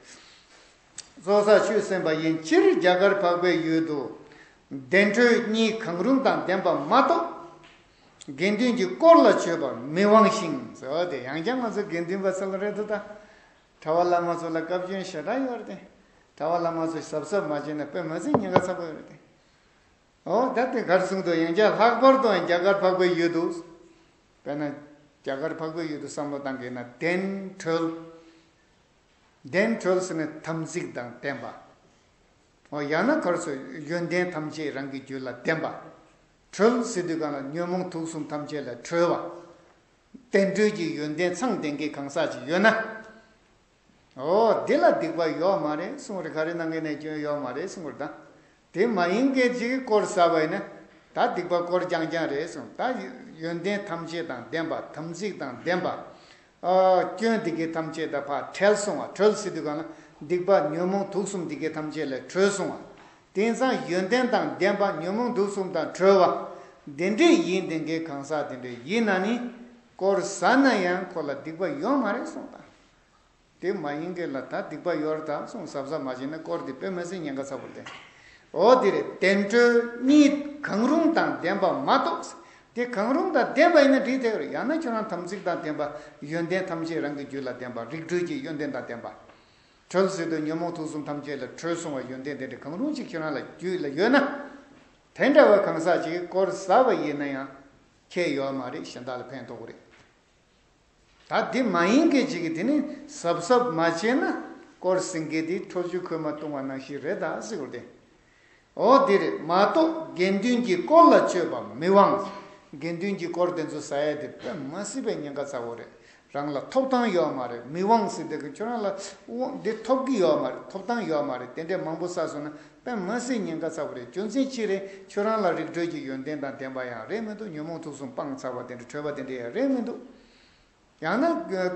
ཚོགས་བསགས་ཆུད་གསན་པ་ཡིན་ཕྱིར། རྒྱ་གར་འཕགས་པའི་ཡུལ་དུ་བདེ་འགྲོའི་གཉིས་གང་རུང་དང་ལྡན་པ་མ་གཏོགས། དགེ་འདུན་གྱི་དཀོར་ལ་སྤྱོད་པར་མི་དབང་ཞིང་ཟེར་བ་དེ་ཡང་བསྐྱར་ང་ཚོ་དགེ་འདུན་པ་ཚོ་ལ་རེད་འདུག་ད། གྲྭ་པ་བླ་མ་ཚོ་ལ་བཀའ་བཀྱོན་ཞེ་དྲག་ཡོད་རེད་དེ། གྲྭ་པ་བླ་མ་ཚོ་གཟབ་གཟབ་མ་བྱས་ན་དཔེ་མ་སྲིད་ཉེན་ཁ་ཚ་པོ་ཡོད་རེད་དེ། འོ་ད་དེ་གར་གསུངས་འདུག་ཡང་བསྐྱར་ལྷག་པར་དུ་ཡང་རྒྱ་གར་འཕགས་པའི་ཡུལ་དུ། དཔེར་ན། རྒྱ་གར་འཕགས་པའི་ཡུལ་དུ་བསམ་བློ་བཏང་གི་ན་བདེན་གྲོལ། བདེན་གྲོལ་ཟེར་ནས་དམ་ཚིག་དང་ལྡན་པ། འོ་ཡང་ན་ག་རེ་ཟེར། ཡོན་ཏན་ཐམས་ཅད་རང་གི་རྒྱུད་ལ་ལྡན་པ། གྲོལ་ཟེར་དུས་སྒང་ལ་ཉོན་མོངས་དུག་གསུམ་ཐམས་ཅད་ལས་གྲོལ་བ། བདེ་འགྲོའི་གི་ཡོན་ཏན་ཚང་ལྡན་གྱི་གང་ཟག་ཅིག་ཡོད་ན། འོ་འདི་ལ་སྡིག་པ་ཡོད་མ་རེད་གསུངས་རེད། ག་རེ་གནང་མཁན་ནས་སྐྱོན་ཡོད་མ་རེད་གསུངས་རེད་ད། དེ་མ་ཡིན་མཁན་ཅིག་གིས་དཀོར་ཟ་བ་ཡིན་ན་ད་སྡིག་པ་དཀོར་རྐྱང་རྐྱང་རེད་གསུངས། ད་ཡོན་ཏན་ཐམས་ཅད་དང་ལྡན་པ། དམ་ཚིག་དང་ལྡན་པ། ཨ་སྐྱོན་འདི་གའི་ཐམས་ཅད་ད་ཕར་བྲལ་སོང་བ། བྲལ་ཟེར་དུས་གང་ལ་སྡིག་པ་ཉོན་མོངས་དུག་གསུམ་འདི་གའི་ཐམས་ཅད་ལས་གྲོལ་སོང་བ། དེང་སང་ཡོན་ཏན་དང་ལྡན་པ། ཉོན་མོངས་དུག་གསུམ་དང་གྲོལ་བ། དེ་འདྲས་ཡིན་དེ་འགའི་གང་ཟག་དེ་འདྲས་ཡིན་ན་ནི་དཀོར་ཟ་ན་ཡང་ཁོ་ལ་སྡིག་པ་ཡོད་མ་རེད་གསུངས་དང་། དེ་མ་ཡིན་མཁན་ལ་ད་སྡིག་པ་ཡོད་རེད་ད་གསུངས། གཟབ་གཟབ་མ་བྱས་ན་དཀོར་དེ་དཔེ་མི་སྲིད་ཉེན་ཁ་ཚ་པོ་རེད། འོ་དེ་རེད། བདེ་འགྲོ་གཉིས་གང་རུང་དང་ལྡན་པ་མ་གཏོགས། དེ་གང་རུང་དང་ལྡན་པ་ཡིན་ན་འགྲིག་བསྡད་ཡོད་རེད། ཡང་ན་ཁྱོད་རང་དམ་ཚིག་དང་ལྡན་པ། ཡོན་ཏན་ཐམས་ཅད་རང་གི་རྒྱུད་ལ་ལྡན་པ། རིགས་གྲོལ་གྱི་ཡོན་ཏན་དང་ལྡན་པ། གྲོལ་ཟེར་དུས་ཉོན་མོངས་དུག་གསུམ་ཐམས་ཅད་ལས་གྲོལ་སོང་བ། ཡོན་ཏན་དེ་འདྲ་གང་རུང་ཅིག་ཁྱོད་རང་ལ་རྒྱུད་ལ་ཡོད་ན། དེ་འདྲ་བ་གང་ཟག་ཅིག་དཀོར་ཟ་བ་ཡིན་ན་ཡང་ཁྱད་ཡོད་མ་རེད། གཞན་དག་ལ་ཕན་ཐོགས་ཀྱི་རེད། ད་འདི་མ་ཡིན་མཁན་ཅིག་གིས་དེ་ནི་གཟབ་གཟབ་མ་བྱས་ན་དཀོར་ཟ་མཁན་དེ་ཁྲོ་ཆུ་ཁོལ་མ་བཏུང་བ་ནང་བཞིན་རེད་ད་ཟེར་གྱི་རེད། འོ་དེ་རེད། མ་གཏོགས་དགེ་འདུན་གྱི་དཀོར་ལ་སྤྱོད་པ་མི་དབང་། དགེ་འདུན་གྱི་དཀོར་དེ་ཚོ་ཟ་ཡ་དེ་དཔེ་མ་སྲིད་པའི་ཉེན་ཁ་ཚ་བོ་རེད། རང་ལ་ཐོབ་ཐང་ཡོད་མ་རེད། མི་དབང་ཟེར་དེ་གི་ཁྱོད་རང་ལ་དབང་འདི་ཐོབ་ཀྱི་ཡོད་མ་རེད། ཐོབ་ཐང་ཡོད་མ་རེད། དེ་འདྲས་མང་པོ་ཟ་སོང་ན་དཔེ་མ་སྲིད་ཉེན་ཁ་ཚ་བོ་རེད། རྒྱུ་མཚན་ཅི་རེད། ཁྱོད་རང་ལ་རིགས་གྲོལ་གྱི་ཡོན་ཏན་དང་ལྡན་པ་ཡང་རེད་མི་འདུག། ཉོན་མོངས་དུག་གསུམ་སྤངས་ཚར་བ་དེ་འདྲ་གྲོལ་བ་དེ་འདྲ་ཡང་རེད་མི་འདུག། ཡང་ན་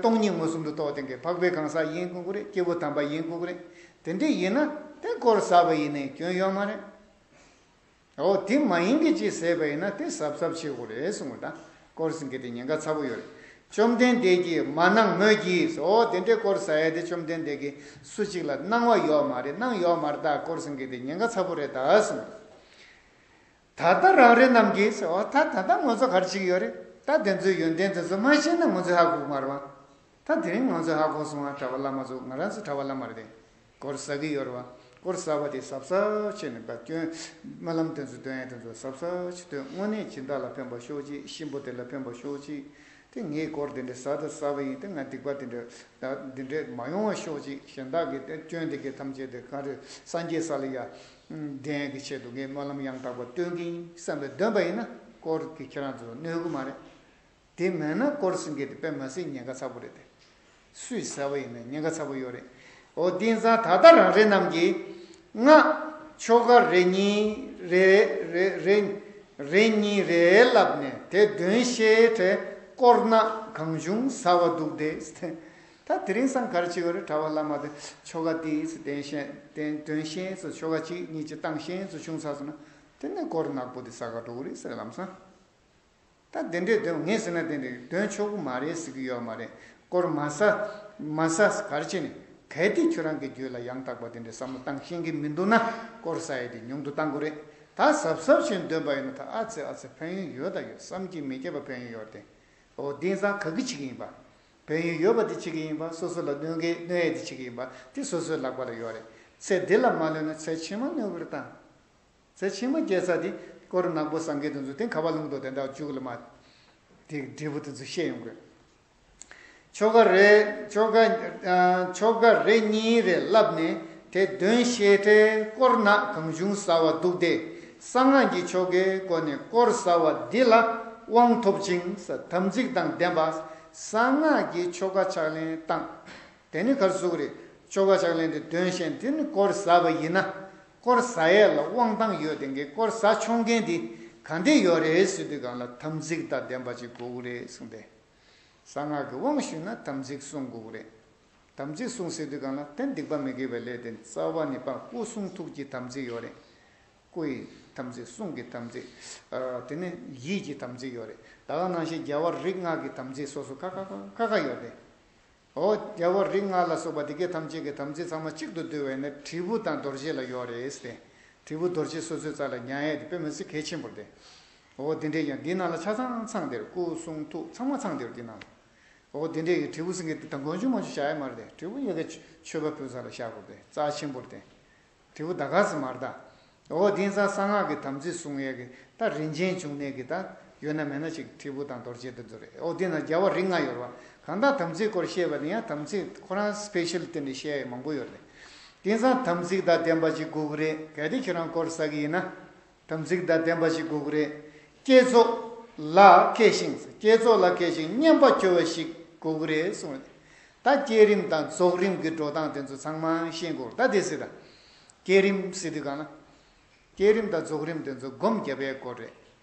སྟོང་ཉིད་མངོན་སུམ་དུ་རྟོགས་དེ་གའི་འཕགས་པའི་གང་ཟག་ཡིན་དགོས་ཀྱི་རེད། སྐྱེས་བུ་དམ་པ་ཡིན་དགོས་ཀྱི་རེད། དེ་འདྲས་ཡིན་ན་དེ་དཀོར་ཟ་བ་ཡིན་ནའི་སྐྱོན་ཡོད་མ་རེད། འོ་དེ་མ་ཡིན་གྱི་ཅིག་ཟས་པ་ཡིན་ན་དེ་གཟབ་གཟབ་བྱེད་དགོས་རེད་གསུངས་པ་དང་། དཀོར་ཟ་མཁན་དེ་ཉེན་ཁ་ཚ་པོ་ཡོད་རེད། བཅོམ་ལྡན་འདས་ཀྱིས་མ་གནང་མོད་ཀྱི། འོ་དེ་འདྲའི་དཀོར་ཟ་ཡ་དེ་བཅོམ་ལྡན་འདས་ཀྱིས་སུ་གཅིག་ལ་གནང་བ་ཡོད་མ་རེད། གནང་ཡོད་མ་རེད། ད་དཀོར་ཟ་མཁན་དེ་ཉེན་ཁ་ཚ་པོ་རེད་ད་གསུངས། ད་ལྟ་རང་རེ་རྣམས་ཀྱིས། འོ་ད་ད་ལྟ་ང་ཚོ་ག་རེ་བྱེད་ཀྱི་ཡོད་རེད། ད་དེ་ཚོའི་ཡོན་ཏན་དེ་ཚོ་མ་ཤེས་ན་ང་ཚོས་ཧ་གོ་གི་མ་རེད་བ། ད་དེ་རིང་ང་ཚོས་ཧ་གོ་སོང་བ། གྲྭ་པ་བླ་མ་ཚོ། ང་རང་ཚོ་གྲྭ་པ་བླ་མ་རེད་དེ། དཀོར་ཟ་གི་ཡོད་རེད་བ། དཀོར་ཟ་བ་དེ་གཟབ་གཟབ་བྱས་ནས་ཕར་སྟོན། སྨོན་ལམ་དེ་ཚོ་འདོན་ཡ་དེ་ཚོ་གཟབ་གཟབ་བྱས་སྟོན། དངོས་གནས་སྦྱིན་བདག་ལ་ཕན་པ་ཤོག་ཅིག། གཤིན་པོ་དེ་ལ་ཕན་པ་ཤོག་ཅིག། དེ་ངས་དཀོར་དེ་འདྲ་ཟ་དང་ཟ་བ་ཡིན། དེ་ང་སྡིག་པ་དེ་འདྲ་འདི་འདྲ་མ་ཡོང་བ་ཤོག་ཅིག། གཞན་དག་གི་དེ་སྐྱོན་དེ་གའི་ཐམས་ཅད་དེ་ག་རེ་སངས་རྒྱས་ས་ལ་ཡ་བདེན་གྱི་ཆེད་དུ་ངས་སྨོན་ལམ་ཡང་དག་པ་འདོན་གྱི་ཡིན་བསམ་པའི་འདོན་པ་ཡིན་ན་དཀོར་གྱིས་ཁྱེད་རང་ཚོ་གནོད་གི་མ་རེད། དེ་མེད་ན་དཀོར་ཟ་མཁན་དེ་དཔེ་མ་སྲིད་ཉེན་ཁ་ཚ་པོ་རེད་དེ། སུས་ཟ་བ་ཡིན་ན་ཉེན་ཁ་ཚ་པོ་ཡོད་རེད། འོ་དེང་སང་ད་ལྟ་རང་རེ་རྣམས་ཀྱིས། སྔགས་ཆོ་ག་རེ་གཉིས་རེ་རེ་རེ་རེ་གཉིས་རེ་བསླབས་ནས་དེ་འདོན་ཤེས་བྲལ་དཀོར་ནག་གང་བྱུང་ཟ་བ་འདུག་སྟེ། ད་དེ་རིང་སང་ག་རེ་བྱེད་ཀྱི་ཡོད་རེད། གྲྭ་པ་བླ་མ་དེ་ཆོ་ག་དེ་འདོན་ཤེས་དེ་འདོན་ཤེས་སུ་ཆོ་ག་གཅིག་གཉིས་ཀྱི་བཏང་ཤེས་སུ་བྱུང་ཚར་སོང་ན་དེ་ནས་དཀོར་ནག་པོ་དེ་ཟ་ག་འགྲོ་གི་རེད་ཟེར། ལམ་སང་ད་དེ་འདྲས་འདོན། ངས་ཟེར་ན་དེ་འདྲས་འདོན་ཆོག་གི་མ་རེད་ཟེར་གི་ཡོད་མ་རེད། དཀོར་མ་ཟ། མ་ཟ་ག་རེ་བྱས་ནས་གལ་ཏེ་ཁྱོད་རང་གི་རྒྱུད་ལ་ཡང་དག་པ་དེ་འདྲས་བསམ་བློ་བཏང་ཤེས་ཀྱི་མི་འདུག་ན་དཀོར་ཟ་ཡས་དེ་ཉུང་དུ་བཏང་དགོས་རེད། ད་གཟབ་གཟབ་བྱས་འདོན་པ་ཡིན་ན་ད་ཨ་ཙི་ཨ་ཙི་ཕན་ཡོན་ཡོད་ད་ཡོད། བསམ་གྱིས་མི་ཁྱབ་པ་ཕན་ཡོན་ཡོད་རེད་དེ། འོ་དེང་སང་ག་གི་བྱེད་ཀྱི་ཡིན་པ། ཕན་ཡོན་ཡོད་པ་དེ་བྱེད་ཀྱི་ཡིན་པ། སོ་སོ་ལ་གནོད་ཀྱི་གནོད་ཡས་དེ་བྱེད་ཀྱི་ཡིན་པ་དེ་སོ་སོའི་ལག་པ་ལ་ཡོད་རེད། ཚེ་འདི་ལ་མ་གནོད་ན་ཚེ་ཕྱི་མ་གནོད་ཀྱི་རེད་ད། ཚེ་ཕྱི་མ་སྐྱེལ་ས་དེ་དཀོར་ནག་པོ་ཟ་མཁན་དེ་ཚོ་དེ་ག་པར་ལྷུང་འདུག་དེ་འདྲ་མཇུག་ལ་མ་དེ་འབྲས་བུ་དེ་ཚོ་ཤེས་ཡོང་དགོས། ཆོ་ག་རེ་ཆོ་ག་ཨ་ཆོ་ག་རེ་གཉིས་རེ་བསླབས་ནས་དེ་འདོན་ཤེས་བྲལ་དཀོར་ནག་གང་བྱུང་ཟ་བ་འདུག་སྟེ། གསང་སྔགས་ཀྱི་ཆོ་གའི་སྒོ་ནས་དཀོར་ཟ་བ་འདི་ལ་དབང་ཐོབ་ཅིང་། དམ་ཚིག་དང་ལྡན་པ། གསང་སྔགས་ཀྱི་ཆོ་ག་ཕྱག་ལེན་བཏང་། དེ་ནི་ག་རེ་ཟེར་གྱི་རེད། ཆོ་ག་ཕྱག་ལེན་དེ་འདོན་ཤེས། དེ་ནི་དཀོར་ཟ་བ་ཡིན་ན། དཀོར་ཟ་ཡས་ལ་དབང་ཐང་ཡོད་དེ་གའི་དཀོར་ཟ་ཆོག་མཁན་དེ་ག་འདྲས་ཡོད་རེད་ཟེར་དུས་སྒང་ལ་དམ་ཚིག་དང་ལྡན་པ་ཅིག་དགོས་ཀྱི་རེད་གསུངས་ཏེ། གསང་སྔགས་ཀྱི་དབང་ཞུས་ན་དམ་ཚིག་སྲུང་དགོས་ཀྱི་རེད། དམ་ཚིག་སྲུང་ཟེར་དུས་སྒང་ལ་དེ་སྡིག་པ་མི་དགེ་བའི་ལས་དེ་རྩ་བ་ནས་སྤང་། སྐུ་གསུང་ཐུགས་ཀྱི་དམ་ཚིག་ཡོད་རེད། སྐུ་ཡི་དམ་ཚིག། གསུང་གི་དམ་ཚིག། ཨ་དེ་ནས་ཡིད་ཀྱི་དམ་ཚིག་ཡོད་རེད། ད་ག་ནང་བཞིན་རྒྱལ་བ་རིགས་ལྔ་གི་དམ་ཚིག་སོ་སོ་ཁ་ཁ་ཁ་ཁ་ཁ་ཡོད་རེད། འོ་རྒྱལ་བ་རིགས་ལྔ་ལ་སོགས་པ་དེ་གའི་ཐམས་ཅད་ཀྱི་དམ་ཚིག་ཚང་མ་གཅིག་ཏུ་བསྡུས་པ་ཡིན་ན་དྲིལ་བུ་དང་རྡོ་རྗེ་ལ་ཡོད་རེད་ཟེར་ཏེ། དྲིལ་བུ་རྡོ་རྗེ་སོ་སོའི་རྩ་ལ་ཉར་ཡས་དེ་དཔེ་མི་སྲིད་གལ་ཆེན་པོ་རེད་དེ། འོ་དེ་འདྲས་ཀྱང་འདི་ནང་ལ་ཆ་ཚང་ཚང་དེར་སྐུ་གསུང་ཐུགས་ཚང་མ་ཚང་དེར་འདི་ནང་ལ། འོ་དེ་འདྲས་ཀྱི་དྲིལ་བུ་ཟེར་མཁན་དེ་དང་གོང་ཆུང་མང་ཆུང་བྱ་ཡས་མ་རེད་དེ། དྲིལ་བུ་ཡ་གི་མཆོད་པ་ཕུལ་ས་ལ་བཞག་དགོས་དེ་རྩ་ཆེན་པོ་རེད་དེ། དྲིལ་བུ་ད་ག་ཟེ་མ་རེད་ད། འོ་དེང་སང་གསང་སྔགས་ཀྱི་དམ་ཚིག་སྲུང་ཡས་ཀྱི་ད་རིན་ཆེན་འབྱུང་གནས་ཀྱི་ད་ཡོད་ན་མེད་ན་ཅིག་དྲིལ་བུ་དང་རྡོ་རྗེ་དེ་ཚོ་རེད། འོ་དེ་ན་རྒྱལ་བ་རིགས་ལྔ་ཡོད་རེད་བ། གང་ལྟར་དམ་ཚིག་སྐོར་བཤད་པ་དེ་ཡང་དམ་ཚིག་ཁོ་རང་སི་པེ་ཤལ་དེ་འདྲ་བཤད་ཡས་མང་པོ་ཡོད་རེད། དེང་སང་དམ་ཚིག་དང་ལྡན་པ་ཅིག་དགོས་ཀྱི་རེད། གལ་ཏེ་ཁྱོད་རང་དཀོར་ཟ་གི་ཡིན་ན། དམ་ཚིག་དང་ལྡན་པ་ཞིག་དགོས་ཀྱི་རེད། བསྐྱེད་རྫོགས་ལ་མཁས་ཤིང་། བསྐྱེད་རྫོགས་ལ་མཁས་ཤིང་སྙན་པ་སྐྱོ་བ་ཞིག་དགོས་ཀྱི་རེད་གསུངས་རེད། ད་བསྐྱེད་རིམ་དང་རྫོགས་རིམ་གྱི་འགྲོ་སྟངས་དེ་ཚོ་ཚང་མ་ཤེས་དགོས། ད་དེ་སྲིད་ད་བསྐྱེད་རིམ་ཟེར་དུས་གང་ལ། བསྐྱེད་རིམ་དང་རྫོགས་རིམ་དེ་ཚོ་སྒོམ་རྒྱབ་པའི་སྐོར་རེད།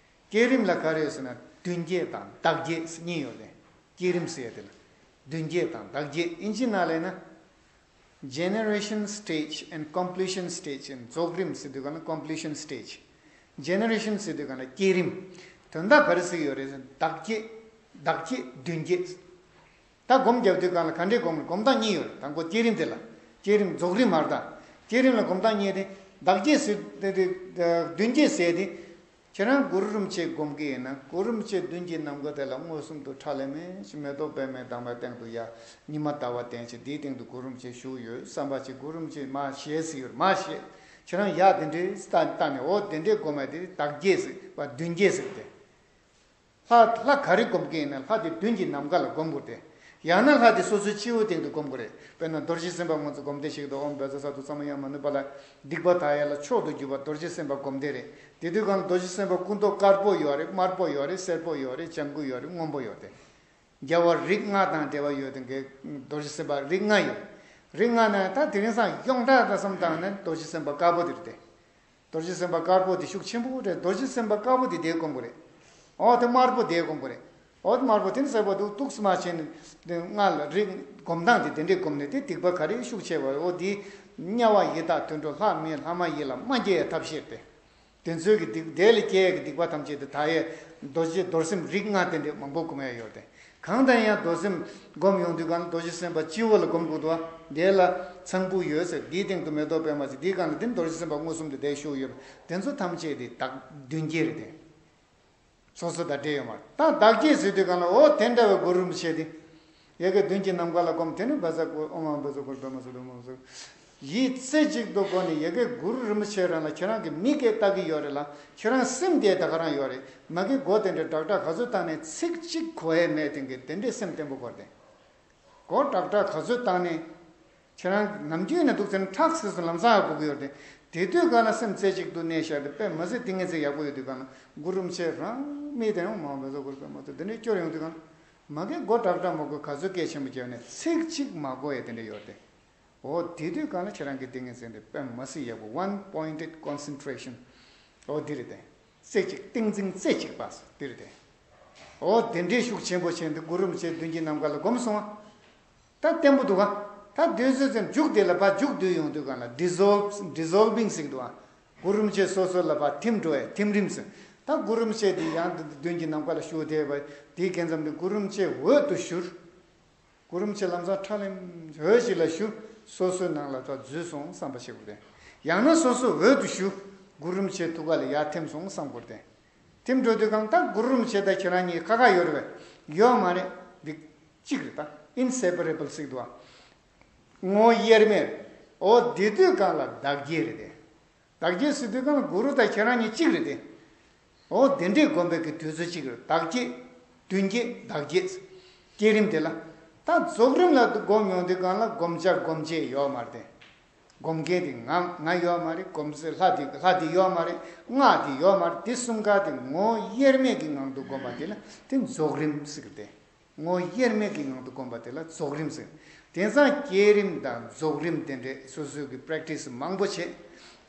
བསྐྱེད་རིམ་ལ་ག་རེ་ཟེར་ན་མདུན་བསྐྱེད་དང་བདག་བསྐྱེད་གཉིས་ཡོད་རེད། བསྐྱེད་རིམ་ཟེར་ཡ་དེ་ལ་མདུན་བསྐྱེད་དང་བདག་བསྐྱེད། ཨིན་ཇི་ནང་ལ་ཡིན་ན། Generation stage and completion stage ཨིན། རྫོགས་རིམ་ཟེར་དུས་གང་ལ་completion stage། Generation ཟེར་དུས་གང་ལ་བསྐྱེད་རིམ། དོན་དག་ག་རེ་ཟེར་གྱི་ཡོད་རེད་ཟེར་ན་བདག་བསྐྱེད། བདག་བསྐྱེད་མདུན་བསྐྱེད། ད་སྒོམ་རྒྱབ་དུས་གང་ལ་ག་འདྲའི་སྒོམ། སྒོམ་སྟངས་གཉིས་ཡོད་རེད། དང་པོ་བསྐྱེད་རིམ་དེ་ལ། བསྐྱེད་རིམ་རྫོགས་རིམ་མར་དང་། བསྐྱེད་རིམ་ལ་སྒོམ་སྟངས་གཉིས་ཏེ། བདག་བསྐྱེད་ཟེར་དེ་དེ། མདུན་བསྐྱེད་ཟེར་དེ། ཁྱེད་རང་གུ་རུ་རིན་པོ་ཆེ་སྒོམ་གི་ཡིན་ན་གུ་རུ་རིན་པོ་ཆེ་མདུན་གྱི་ནམ་མཁའ་དེ་ལ་མངོན་སུམ་དུ་ཁྲ་ལམ་མེ་ཞིག་མེ་ཏོག་པད་མའི་འདབ་མའི་སྟེང་དུ་ཡ། ཉི་མ་ཟླ་བ་ལྡན་ཞིག་དེའི་སྟེང་དུ་གུ་རུ་རིན་པོ་ཆེ་བཞུགས་ཡོད་བསམ་པ་ཅིག་གུ་རུ་རིན་པོ་ཆེ་མར་ཞེས་ཟེར་ཡོད་མར་ཞེས། ཁྱེད་རང་ཡ་དེ་འདྲའི་ལྟ་ལྟ་ནས་འོ་དེ་འདྲའི་སྒོམ་པ་དེ་བདག་བསྐྱེད་ཟེར་བ་མདུན་བསྐྱེད་ཟེར་ཏེ། ལྷ་ལྷ་ག་རེ་སྒོམ་གི་ཡིན་ན་ལྷ་དེ་མདུན་གྱི་ནམ་མཁའ་ལ་སྒོམ་དགོས་ཏེ། ཡང་ན་ལྷ་དེ་སོ་སོའི་སྤྱི་བོའི་སྟེང་དུ་སྒོམ་དགོས་རེད། དཔེར་ན་རྡོ་རྗེ་སེམས་དཔའ་ང་ཚོ་སྒོམ་བཟླས་ཤིག་ཏུ་ཨོཾ་བཛྲ་ས་ཏྭ་ས་མ་ཡ་མ་ནུ་པཱ་ལ། སྡིག་པ་དག་ཡ་ལ་མཆོག་ཏུ་གྱུར་པ་རྡོ་རྗེ་སེམས་དཔའ་སྒོམ་བཟླས་རེད། དེ་དུས་གང་ལ་རྡོ་རྗེ་སེམས་དཔའ་སྐུ་མདོག་དཀར་པོ་ཡོད་རེད། དམར་པོ་ཡོད་རེད། སེར་པོ་ཡོད་རེད། ལྗང་གུ་ཡོད་རེད། སྔོན་པོ་ཡོད་རེད། རྒྱལ་བ་རིགས་ལྔ་དང་འབྲེལ་བ་ཡོད་དེ་འགའི་རྡོ་རྗེ་སེམས་དཔའ་རིགས་ལྔ་ཡོད། རིགས་ལྔ་ནས་ད་དེ་རིང་སང་ཡོངས་གྲགས་དང་བསམ་བཏང་ནས་རྡོ་རྗེ་སེམས་དཔའ་དཀར་པོ་དེ་རེད་དེ། རྡོ་རྗེ་སེམས་དཔའ་དཀར་པོ་དེ་ཤུགས་ཆེན་པོ་རེད། རྡོ་རྗེ་སེམས་དཔའ་དཀར་པོ་དེ་དེ་སྒོམ་དགོས་རེད། འོ་དེ་དམར་པོ་དེ་སྒོམ་དགོས་རེད། འོ་དེ་དམར་པོ་དེ་ནི་སེར་པོ་འདུག་འདུག་སེ་མ་བྱས་ནས་དེ་ལྔ་ལ་རིགས་སྒོམ་སྟངས་དེ་དེ་འདྲས་སྒོམ་ནས་དེ་སྡིག་པ་ག་རེ་ཤུགས་ཆེ་བ་འོ་དེ་དམྱལ་བ་ཡི་དྭགས་དུད་འགྲོ་ལྷ་མི་ལྷ་མ་ཡིན་ལ་མ་སྐྱེ་ཡ་ཐབས་ཤེས་ཏེ། དེ་ཚོའི་གི་སྡིག་དེ་ལ་སྐྱེ་ཡ་གི་སྡིག་པ་ཐམས་ཅད་དེ་དག་ཡས་རྡོ་རྗེ་རྡོར་སེམས་རིགས་ལྔ་དེ་འདྲས་མང་པོ་སྒོམ་ཡ་ཡོད་དེ། གང་ལྟར་ཡང་རྡོར་སེམས་སྒོམ་ཡོང་དུས་གང་ལ་རྡོ་རྗེ་སེམས་དཔའ་སྤྱི་བོ་ལ་སྒོམ་དགོས་འདུག་བ། དེ་ལ་ཚངས་བུག་ཡོད་ཟེར། དེའི་སྟེང་དུ་མེ་ཏོག་པད་མ་ཟེར། དེའི་སྒང་ལ་དེ་རྡོ་རྗེ་སེམས་དཔའ་མངོན་སུམ་དུ་དེ་བཞུགས་ཡོད། དེ་ཚོ་ཐམས་ཅད་དེ་བདག་མདུན་བསྐྱེད་རེད་དེ། སོ་སོ་དང་འབྲེལ་ཡོད་མ་རེད། ད་བདག་བསྐྱེད་ཟེར་དུས་གང་ལ་འོ་དེ་འདྲ་བའི་གུ་རུ་རིན་པོ་ཆེ་དེ། ཡ་གི་མདུན་གྱི་ནམ་མཁའ་ལ་སྒོམ། དེ་ནི་བཛྲ་གུ་ཨོཾ་ཨཱཿཧཱུྃ་བཛྲ་གུ་རུ་པདྨ་སིདྡྷི་ཧཱུྃ་ཨོཾ་བཛྲ། ཡིད་རྩེ་གཅིག་ཏུ་སྒོམ་ནས་ཡ་གི་གུ་རུ་རིན་པོ་ཆེ་རང་ལ་ཁྱེད་རང་གི་མིག་གིས་ལྟ་གི་ཡོད་རེད་ལ་ཁྱེད་རང་སེམས་དེ་ད་ག་རང་ཡོད་རེད། མ་གི་མགོ་དེ་འདྲ་སྒྲག་སྒྲག་ག་ཚོད་བཏང་ནས་ཚིག་གཅིག་གོ་ཡས་མེད་དེ་གི་དེ་འདྲའི་སེམས་བརྟན་པོ་དགོས་རེད་དེ། མགོ་སྒྲག་སྒྲག་ག་ཚོད་བཏང་ནས། ཁྱེད་རང་ནམ་རྒྱུན་ནས་འདུག་ཟེར་ན་ཁྲག་སིལ་སིལ་ལམ་སང་ཡང་དགོས་ཀྱི་ཡོད་རེད་དེ། དེ་དུས་གང་ལ་སེམས་རྩེ་གཅིག་ཏུ་གནས་བཞག་སྟེ་དཔེ་མ་སྲིད་ཏིང་ངེ་འཛིན་ཡག་པོ་ཡོད་དུས་གང་ལ་གུ་རུ་རིན་པོ་ཆེ་རང་མིག་དེ་ཡང་མ་འོངས་པའི་བཟོ་དགོས་པའི་མ་ཐུབ་དེ་འདྲའི་སྐྱོར་ཡོང་དུས་གང་ལ་མ་གི་མགོ་སྒྲག་སྒྲག་མ་དགོས་ག་ཚོད་སྐད་ཆེན་པོ་བརྒྱབ་ནས་ཚིག་གཅིག་མ་གོ་ཡས་དེ་འདྲ་ཡོད་རེད་དེ། འོ་དེ་དུས་གང་ལ་ཁྱེད་རང་གི་ཏིང་ངེ་འཛིན་དེ་དཔེ་མ་སྲིད་ཡག་པོ་one pointed concentration འོ་འདི་རེད་དེ། རྩེ་གཅིག་ཏིང་འཛིན་རྩེ་གཅིག་པ་འདི་རེད་དེ། འོ་དེ་འདྲའི་ཤུགས་ཆེན་པོ་བྱས་འདུག་གུ་རུ་རིན་པོ་ཆེ་མདུན་གྱི་ནམ་མཁའ་ལ་སྒོམ་སོང་བ། ད་བརྟན་པོ་འདུག་ག་ད་དུས་ཚོད་ཙམ་མཇུག་དེ་ལ་ཕར་མཇུག་བསྡུས་ཡོང་དུས་གང་ལ་dissolve dissolving ཟེར་གྱི་འདུག་ག་གུ་རུ་རིན་པོ་ཆེ་སོ་སོ་ལ་ཕར་ཐིམ་འགྲོ་བས་ཐིམ་རིམ་ཟེར། ད་གུ་རུ་རིན་པོ་ཆེ་དེ་ཡང་མདུན་གྱི་ནམ་མཁའ་ལ་བཞུགས་བསྡད་པ་དེའི་སྐབས་ཙམ་དུ་གུ་རུ་རིན་པོ་ཆེ་འོད་དུ་ཞུ། གུ་རུ་རིན་པོ་ཆེ་ལམ་སང་ཁྲ་ལམ་འོད་ཅིག་ལ་ཞུ། སོ་སོའི་ནང་ལ་ད་འཛུལ་སོང་བསམ་པ་བྱེད་དགོས་ཏེ། ཡང་ན་སོ་སོ་འོད་དུ་ཞུ། གུ་རུ་རིན་པོ་ཆེ་ཐུགས་ཀ་ལ་ཡར་ཐིམ་སོང་བསམ་དགོས་ཏེ། ཐིམ་འགྲོ་དུས་གང་ལྟར་གུ་རུ་རིན་པོ་ཆེ་དང་ཁྱེད་རང་གཉིས་ཁ་ཁ་ཡོད་རེད་པས། ཡོད་མ་རེད། འདི་གཅིག་རེད་ད། Inseparable ཟེར་གྱི་འདུག་བ། ངོ་བོ་དབྱེར་མེད་རེད། འོ་དེ་དུས་གང་ལ་བདག་བསྐྱེད་རེད་དེ། བདག་བསྐྱེད་ཟེར་དུས་གང་ལ་གུ་རུ་དང་ཁྱེད་རང་གཉིས་གཅིག་རེད་དེ། འོ་དེ་འདྲས་སྒོམ་པའི་གི་དུས་ཚོད་གཅིག་རེད། བདག་བསྐྱེད། མདུན་བསྐྱེད་བདག་བསྐྱེད། བསྐྱེད་རིམ་དེ་ལ། ད་རྫོགས་རིམ་ལ་སྒོམ་ཡོང་དུས་གང་ལ་སྒོམ་བྱ་སྒོམ་བྱེད་ཡོད་མ་རེད་དེ། སྒོམ་མཁན་དེ་ང་ང་ཡོད་མ་རེད། སྒོམ་ཚེ་ལྷ་དེ་ལྷ་དེ་ཡོད་མ་རེད། སྔགས་དེ་ཡོད་མ་རེད། དེ་གསུམ་ཀ་དེ་ངོ་བོ་དབྱེར་མེད་ཀྱི་ངང་དུ་སྒོམ་པ་དེ་ལ་དེ་རྫོགས་རིམ་ཟེར་གི་དེ། ངོ་བོ་དབྱེར་མེད་ཀྱི་ངང་དུ་སྒོམ་པ་དེ་ལ་རྫོགས་རིམ་ཟེར། དེང་སང་བསྐྱེད་རིམ་དང་རྫོགས་རིམ་དེ་འདྲས་སོ་སོའི་གི་པེ་རེག་ཊི་སི་མང་པོ་བྱེད།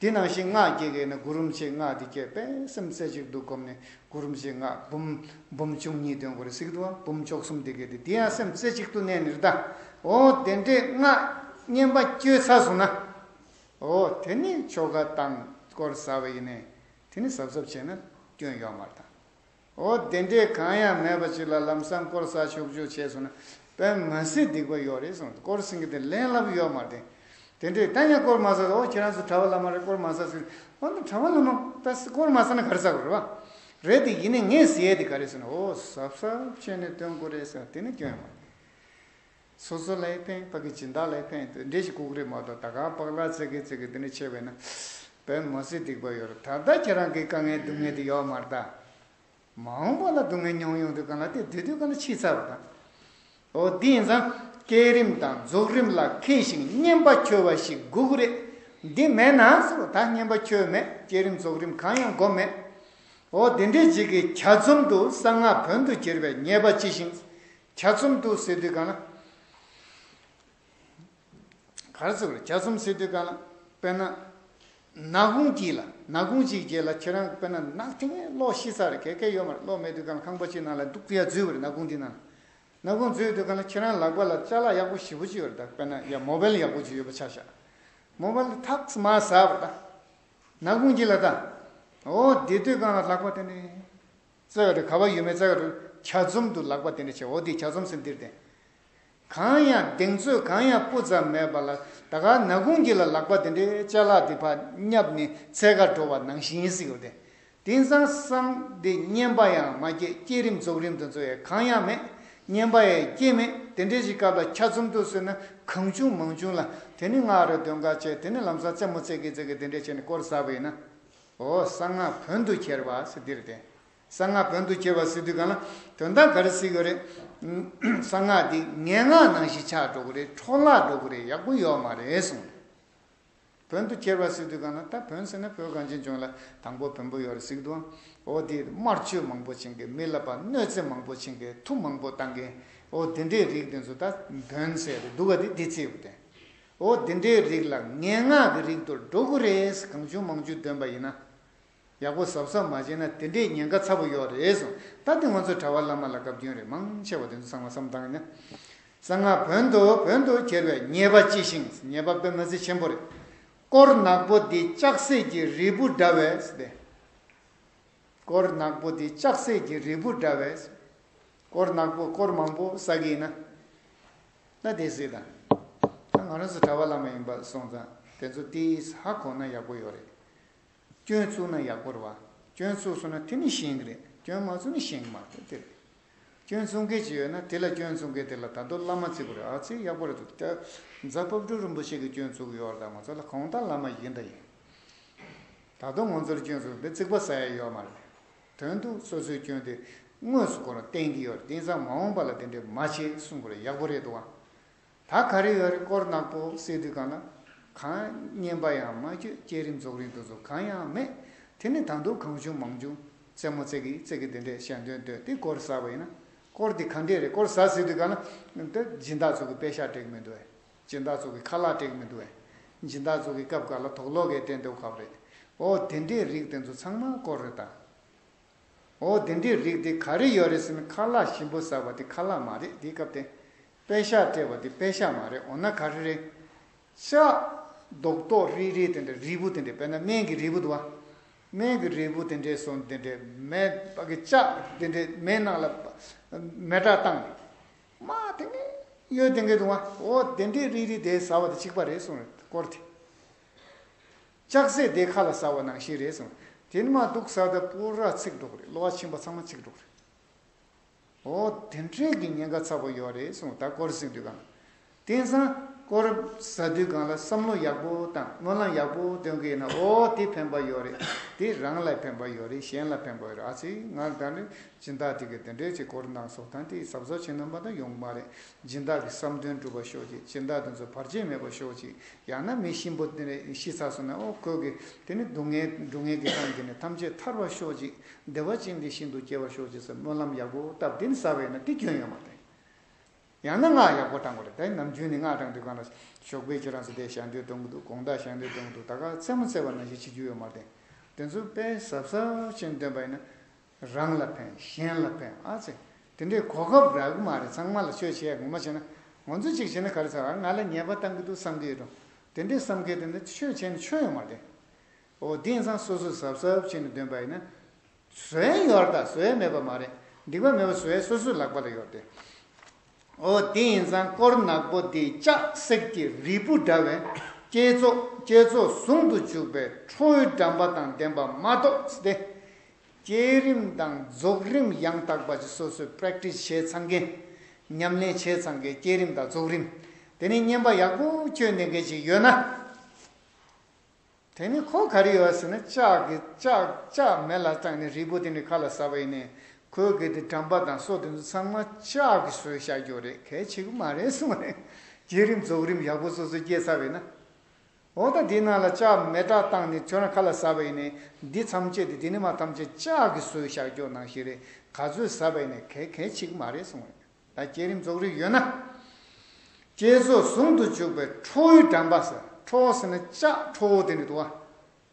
དེ་ནང་བཞིན་སྔགས་བསྐྱེད་མཁན་ན་གུ་རུ་རིན་པོ་ཆེ་སྔགས་དེ་བསྐྱེད་པས་སེམས་རྩེ་གཅིག་ཏུ་སྒོམ་ནས་གུ་རུ་རིན་པོ་ཆེ་སྔགས་འབུམ་འབུམ་བཅུ་གཉིས་འདོན་དགོས་རེད་ཟེར་གི་འདུག་བ། འབུམ་བཅུ་གསུམ་དེ་གས་དེ་དེ་ཡང་སེམས་རྩེ་གཅིག་ཏུ་གནས་ནས་རེད་ད། འོ་དེ་འདྲས་སྔགས་བསྙེན་པ་བཅོལ་ཚར་སོང་ན། འོ་དེ་ནི་ཆོ་ག་བཏང་དཀོར་ཟ་བ་ཡིན་ནའི་དེ་ནི་གཟབ་གཟབ་བྱས་ན་སྐྱོན་ཡོད་མ་རེད་ད། འོ་དེ་འདྲས་གང་ཡང་མེད་པ་ཅིག་ལ་ལམ་སང་དཀོར་ཟ་ཆོག་ཆོག་བྱས་སོང་ན་དཔེ་མ་སྲིད་སྡིག་པ་ཡོད་རེད་གསུངས། དཀོར་ཟེར་མཁན་དེ་ལན་སླ་པོ་ཡོད་མ་རེད། དེ་འདྲས་ད་ཡང་དཀོར་མ་ཟ། འོ་ཁྱེད་རང་ཚོ་གྲྭ་པ་བླ་མ་རེད་དཀོར་མ་ཟ་ཟེར། འོ་ན་གྲྭ་པ་བླ་མ་ད་དཀོར་མ་ཟ་ན་ག་རེ་ཟ་དགོས་རེད་བ། རེད་དེ་ཡིན་ནའི་ངས་ཟེར་ཡས་དེ་ག་རེ་ཟེར་ན་འོ་གཟབ་གཟབ་བྱས་ནས་སྟོན་དགོས་རེད་ཟེར་དེ་ནི་སྐྱོན་ཡོད་མ་རེད། སོ་སོ་ལ་ཡང་ཕན། ཕ་གི་སྦྱིན་བདག་ལ་ཡང་ཕན། དེ་འདྲས་ཞིག་དགོས་ཀྱི་རེད་མ་གཏོགས་ད་ག་པགས་ལ་བཙལ་གི་བཙལ་གི་དེ་འདྲས་བྱས་པས་ན་དཔེ་མ་སྲིད་སྡིག་པ་ཡོད་རེད། ད་ལྟ་ཁྱེད་རང་གི་དཀའ་ངལ་སྡུག་བསྔལ་དེ་ཡོད་མ་རེད་ད། མ་འོངས་པ་ལ་སྡུག་བསྔལ་མྱོང་ཡོང་དུས་གང་ལ་དེ་དུས་དུས་གང་ལ་ཕྱིས་ཚར་བ་དང་། འོ་འདི་ཡིན་ཙང་བསྐྱེད་རིམ་དང་རྫོགས་རིམ་ལ་མཁས་ཤིང་བསྙེན་པ་འཆོལ་བ་ཞིག་དགོས་ཀྱི་རེད། འདི་མེད་ན་ཟེར་བ་ད་བསྙེན་པ་འཆོལ་མེད། བསྐྱེད་རིམ་རྫོགས་རིམ་གང་ཡང་སྒོམ་མེད། འོ་དེ་འདྲས་ཅིག་གིས་ཆ་ཚང་དུ་གསང་སྔགས་བོན་དུ་གྱུར་པའི་ཉེས་པ་ཅི་ཞིག་ཆ་ཚང་དུ་ཟེར་དུས་གང་ལ། ག་རེ་ཟེར་དགོས་རེད། བྱ་རྩོམ་ཟེར་དུས་གང་ལ་དཔེར་ན། ནག་ཁུང་གཅིག་ལ་ནག་ཁུང་གཅིག་རྗེས་ལ་ཁྱེད་རང་དཔེར་ན་ནག་ཐིང་ངེ་གློག་ཤི་ས་རེད། ག་གེ་ཡོད་མ་རེད། གློག་མེད་དུས་གང་ལ་ཁང་པ་གཅིག་ནང་ལ་འདུག་ཡ་འཛུལ་བ་རེད། ནག་ཁུང་འདི་ནང་ལ། ནག་ཁུང་འཛུལ་དུས་གང་ལ་ཁྱེད་རང་ལག་པ་ལ་ཅ་ལག་ཡག་པོ་ཞེ་པོ་ཅིག་ཡོད་རེད། ད་དཔེར་ན་ཡ་མོ་བལ་ཡག་པོ་ཅིག་ཡོད་པ་ཆ་བཞག་མོ་བལ་ཐག་མ་ཟ་བར་ད། ནག་ཁུང་གཅིག་ལ་ད། འོ་དེ་དུས་གང་ལ་ལག་པ་དེ་ནས། བཙལ་བ་རེད། ག་བ་ཡོད་མེད་བཙལ་བ་རེད། བྱ་རྩོམ་དུ་ལག་པ་དེ་འདྲ་བྱས། འོ་དེ་བྱ་རྩོམ་ཟེར་འདིར་བསྟན། གང་ཡང་གདེང་ཚོད་གང་ཡང་སྤུ་ཙམ་མེད་པ་ལ་ད་ག་ནག་ཁུང་གཅིག་ལ་ལག་པ་དེ་འདྲའི་ཅ་ལག་དེ་ཕར་བསྙབས་ནས་འཚོལ་གར་འགྲོ་བ་ནང་བཞིན་ཟེར་གྱི་ཡོད་དེ། དེང་སང་སང་དེ་རྔན་པ་ཡང་མ་སྐྱེས། བསྐྱེད་རིམ་རྫོགས་རིམ་དེ་ཚོ་ཡང་གང་ཡང་མེད། རྔན་པ་ཡང་སྐྱེས་མེད། དེ་འདྲའི་ཞིག་སྐབས་ལ་ཆ་ཚུམ་དུ་ཟེར་ན་གང་བྱུང་མང་བྱུང་ལ་དེ་ནི་ང་རོ་དོན་ག་བྱས། དེ་ནི་ལམ་སང་རྩེད་མོ་རྩེ་གི་རྩེ་གི་དེ་འདྲས་བྱས་ནས་སྐོར་ཟ་བ་ཡིན་ན། འོ་གསང་སྔགས་བོན་དུ་ཁྱེར་བ་ཟེར་འདིར་བསྟན། གསང་སྔགས་བོན་དུ་ཁྱེར་བ་ཟེར་དུས་གང་ལ་དོན་དག་ག་རེ་ཟེར་གྱི་རེད། གསང་སྔགས་འདི་ངན་སྔགས་ནང་བཞིན་ཆགས་འགྲོ་གི་རེད། འཕྲོ་བརླག་འགྲོ་གི་རེད། ཡག་པོ་ཡོད་མ་རེད་གསུངས། བོན་དུ་ཁྱེར་བ་ཟེར་དུས་གང་ལ་ད་བོན་ཟེར་ན་བོད་གངས་ཅན་ལྗོངས་ལ་དང་པོ་བོན་པོ་ཡོད་རེད་ཟེར་གི་འདུག་འོ་དེ་དམར་མཆོད་མང་པོ་བྱིན་གི། མི་ལ་ཕར་གནོད་འཚེ་མང་པོ་བྱིན་གི། མཐུ་མང་པོ་བཏང་གི། འོ་དེ་འདྲའི་རིགས་དེ་ཚོ་ད་བོན་ཟེར་རེད་འདུག་ག་དེ་དེ་ཚེ་ཡོད་དེ། འོ་དེ་འདྲའི་རིགས་ལ་ངན་སྔགས་ཀྱི་རིགས་དུ་འགྲོ་གི་རེད། གང་བྱུང་མང་བྱུང་འདོན་པ་ཡིན་ན། ཡག་པོ་གཟབ་གཟབ་མ་བྱས་ན་དེ་འདྲའི་ཉེན་ཁ་ཚ་པོ་ཡོད་རེད་གསུངས། ད་དེ་ང་ཚོ་གྲྭ་པ་བླ་མ་ལ་བཀའ་བཀྱོན་རེད། མང་ཆེ་བ་དེ་ཚོ་ཚང་མ་བསམ་བཏང་ན། གསང་སྔགས་བོན་དུ་བོན་དུ་ཁྱེར་བའི་ཉེས་པ་ཅི་ཞིག་ཉེས་པ་དཔེ་མི་སྲིད་ཆེན་པོ་རེད། དཀོར་ནག་པོ་འདི་ལྕགས་སྲེག་གི་རིལ་བུ་འདྲ་བས་ཟེར་ཏེ། དཀོར་ནག་པོ་འདི་ལྕགས་སྲེག་གི་རིལ་བུ་འདྲ་བས། དཀོར་ནག་པོ་དཀོར་མང་པོ་བསགས་ཀྱི་ཡིན་ན། ད་དེ་སྲིད་དང་། ད་ང་རང་ཚོ་གྲྭ་པ་བླ་མ་ཡིན་པ་སོང་ཙང་དེ་ཚོ་ཏིས་ཧ་གོ་ན་ཡག་པོ་ཡོད་རེད། སྐྱོན་བཙུགས་ན་ཡག་པོ་རེད་བ། སྐྱོན་བཙུགས་སོང་ན་དེ་ནི་ཤེས་ཀྱི་རེད། སྐྱོན་མ་བཙུགས་ནི་ཤེས་ཀྱི་མ་རེད་དེ་རེད། སྐྱོན་བཙུགས་མཁན་ཅིག་ཡོད་ན་དེ་ལ་སྐྱོན་བཙུགས་མཁན་དེ་ལ་ད་དུང་བླ་མ་བརྩི་དགོས་རེད། ཨ་ཙི་ཡག་པོ་རེད་འདུག་ད་རྫ་དཔལ་སྤྲུལ་རིན་པོ་ཆེ་གི་སྐྱོན་བཙུགས་ཡོད་རེད། ད་ང་ཚོ་ལ་གང་ལྟར་བླ་མ་ཡིན་ད་ཡིན། ད་དུང་ང་ཚོར་སྐྱོན་བཙུགས་འདི་རྩིག་པ་ཟ་ཡ་ཡོད་མ་རེད། དོན་དུ་སོ་སོའི་སྐྱོན་དེ་དངོས་སུ་ཁོ་རང་བསྟན་གྱི་ཡོད་རེད། དེང་སང་མ་འོངས་པ་ལ་དེ་འདྲས་མ་བྱེད་གསུང་དགོས་རེད། ཡག་པོ་རེད་འདུག་ཨ། ད་ག་རེ་ཡོད་རེད། དཀོར་ནག་པོ་ཟེར་དུས་གང་ལ། གང་རྔན་པ་ཡང་མ་སྐྱེས། བསྐྱེད་རིམ་རྫོགས་རིམ་དེ་ཚོ་གང་ཡང་མེད། དེ་ནི་ད་དུང་གང་བྱུང་མང་བྱུང་རྩེད་མོ་རྩེ་གི་རྩེ་གི་དེ་འདྲས་ཞལ་འདོན་འདོན་དེ་དཀོར་ཟ་བ་ཡིན་ན། དཀོར་དེ་ག་འདྲས་རེད། དཀོར་ཟ་ཟེར་དུས་གང་ལ། དེ་སྦྱིན་བདག་ཚོ་གི་པེ་ཤག་སྤྲད་གི་མི་འདུག་ཨེ། སྦྱིན་བདག་ཚོ་གི་ཁ་ལག་སྤྲད་གི་མི་འདུག་ཨེ། སྦྱིན་བདག་ཚོ་གི་སྐབས་འགའ་ལ་དོགས་ལོག་གི་སྟོན་དེ་ཁབ་རེད། འོ་དེ་འདྲའི་རིགས་དེ་ཚོ་ཚང་མ་དཀོར་རེད་ད། འོ་དེ་འདྲའི་རིགས་དེ་ག་རེ་ཡོད་རེད་ཟེར་ན། ཁ་ལག་ཞིམ་པོ་ཟ་བ་དེ་ཁ་ལག་མ་རེད། དེའི་སྐབས་དེ། པེ་ཤག་སྤྲད་པ་དེ་པེ་ཤག་མ་རེད། འོ་ན་ག་རེ་རེད། ལྕགས་རྡོག་རྡོག་རིལ་རིལ་དེ་འདྲ་རིལ་བུ་དེ་འདྲ། དཔེར་ན་སྨན་གྱི་རིལ་བུ་འདུག་བ། སྨན་གྱི་རིལ་བུ་དེ་འདྲའི་སོང་དེ་འདྲའི་མེ་ཕ་གི་ལྕགས་དེ་འདྲའི་མེ་ནང་ལ་མེ་སྲེག་བཏང་ནས། མ་དེ་ནས་གཡོ་དེ་འདྲའི་འདུག་བ། འོ་དེ་འདྲའི་རིལ་རིལ་དེ་ཟ་བ་དེ་གཅིག་པ་རེད་གསུངས་རེད། དཀོར་དེ། ལྕགས་སྲེག་དེ་ཁ་ལ་ཟ་བ་ནང་བཞིན་རེད་གསུངས། དེ་ནི་མ་འདུག་ཟ་ད་པུ་ར་ཚིག་འགྲོ་གི་རེད། གློ་བ་ཆེན་པོ་ཚང་མ་ཚིག་འགྲོ་གི་རེད། འོ་དེ་འདྲའི་གི་ཉེན་ཁ་ཚ་པོ་ཡོད་རེད་གསུངས། ད་དཀོར་ཟ་དུས་གང་། དེང་སང་དཀོར་ཟ་དུས་གང་ལ་བསམ་བློ་ཡག་པོ་དང་སྨོན་ལམ་ཡག་པོ་འདོན་གི་ཡིན་ན། འོ་དེ་ཕན་པ་ཡོད་རེད། དེ་རང་ལ་ཕན་པ་ཡོད་རེད། གཞན་ལ་ཕན་པ་ཡོད་རེད། ཨ་ཙི་ང་ད་ནི་སྦྱིན་བདག་དེ་གི་དེ་འདྲའི་ཅིག་དཀོར་གནང་སོང་། ད་དེ་གཟབ་གཟབ་བྱེད་ན་མ་གཏོགས་ཡོང་གི་མ་རེད། སྦྱིན་བདག་གི་བསམ་དོན་འགྲུབ་པ་ཤོག་ཅིག། སྦྱིན་བདག་དེ་ཚོ་བར་ཆད་མེད་པ་ཤོག་ཅིག། ཡང་ན་མི་གཤིན་པོ་དེ་ནས་ཤི་ཚར་སོང་ན། འོ་ཁོ་གི་དེ་ནི་སྡུག་བསྔལ་སྡུག་བསྔལ་གྱི་ཁམས་དེ་ནས་ཐམས་ཅད་ཐར་བར་ཤོག་ཅིག། བདེ་བ་ཅན་དེ་ཤིན་ཏུ་སྐྱེ་བར་ཤོག་ཅིག་ཟེར་སྨོན་ལམ་ཡག་པོ་བཏབ་དེ་ནི་ཟ་བས་ན་དེ་སྐྱོན་ཡོད་མ་རེད། ཡང་ན་སྔགས་ཡག་པོ་བགྲང་དགོས་རེད། ད་ནམ་རྒྱུན་ནས་སྔགས་བགྲང་དུས་གང་ལ་ཞོགས་པའི་ཁྱེད་རང་ཚོ་དེ་ཞལ་འདོན་གཏོང་གི་འདུག། དགོང་དག་ཞལ་འདོན་གཏོང་གི་འདུག། ད་ག་རྩེད་མོ་རྩེ་བ་ནང་བཞིན་བྱེད་རྒྱུ་ཡོད་མ་རེད། དེ་ཚོ་དཔེ་གཟབ་གཟབ་བྱས་ནས་འདོན་པ་ཡིན་ན། རང་ལ་ཕན། གཞན་ལ་ཕན། ཨ་ཙི། དེ་འདྲའི་གོ་སྐབས་རག་གི་མ་རེད། ཚང་མ་ལ་ཆོས་བྱེད་ངོ་མ་བྱས་ན། ང་ཚོ་གཅིག་བྱས་ན་ག་རེ་ཟེར་བ། ང་ལ་ཉེས་པ་བཏང་གི་འདུག་བསམ་གི་ཡོད་འགྲོ། དེ་འདྲའི་བསམ་གི་དེ་འདྲ་ཆོས་བྱས་ན་ཆོས་ཡོད་མ་རེད། འོ་དེ་ཡིན་ཙང་སོ་སོ་གཟབ་གཟབ་བྱས་ནས་འདོན་པ་ཡིན་ན། བཟོ་ཡ་ཡོད་རེད་ད། བཟོ་ཡ་མེད་པ་མ་རེད། སྡིག་པ་མེད་པ་བཟོ་ཡ་སོ་སོའི་ལག་པ་ལ་ཡོད་རེད། འོ་དེ་ཡིན་ཙང་དཀོར་ནག་པོ་དེ་ལྕགས་སྲེག་གི་རིལ་བུ་འདྲ་བས། བསྐྱེད་རྫོགས་བསྐྱེད་རྫོགས་ཟུང་དུ་འཇུག་པའི་ཁྲོ་བོའི་འགྲམ་པ་དང་ལྡན་པ་མ་གཏོགས་ཟེར་ཏེ། བསྐྱེད་རིམ་དང་རྫོགས་རིམ་ཡང་དག་པ་ཅིག་སོ་སོས་པེ་རེག་ཊི་སི་བྱས་ཚར་མཁན། ཉམས་ལེན་བྱས་ཚར་མཁན་བསྐྱེད་རིམ་དང་རྫོགས་རིམ། དེ་ནས་བསྙེན་པ་ཡག་པོ་བཅོས་ནས་མཁན་ཅིག་ཡོད་ན། དེ་ནི་ཁོ་ག་རེ་ཡོད་ཟེར་ན། ལྕགས་ཀྱི་ལྕགས་ལྕགས་མེ་ལ་བཏང་ནས་རིལ་བུ་དེ་འདྲ་ཁ་ལ་ཟ་བ་ཡིན་ནའི། ཁོའི་གི་དེ་འགྲམ་པ་དང་སོ་དེ་ཚོ་ཚང་མ་ལྕགས་ཀྱིས་བཟོས་བཞག་རྒྱུ་རེད། གལ་ཆེ་གི་མ་རེད་གསུངས་རེད། བསྐྱེད་རིམ་རྫོགས་རིམ་ཡག་པོ་སོ་སོས་བསྐྱེད་ཚར་བས་ན། འོ་ད་འདི་ནང་ལ་ལྕགས་མེ་སྲེག་བཏང་ནས་ཁྱོད་རང་ཁ་ལ་ཟ་བ་ཡིན་ནའི། འདི་ཐམས་ཅད་དེ་འདི་ནས་མར་ཐམས་ཅད་ལྕགས་ཀྱིས་བཟོས་བཞག་རྒྱུ་ནང་བཞིན་རེད། ག་ཚོད་ཟ་བ་ཡིན་ནའི་གལ་གལ་ཆེ་གི་མ་རེད་གསུངས་རེད། ད་བསྐྱེད་རིམ་རྫོགས་རིམ་ཡོད་ན། བསྐྱེད་རྫོགས་ཟུང་དུ་འཇུག་པའི་ཁྲོ་བོའི་འགྲམ་པ་ཟེར། ཁྲོ་བོ་ཟེར་ན་ལྕགས་ཁྲོ་བོ་དེ་ནི་འདུག་བ།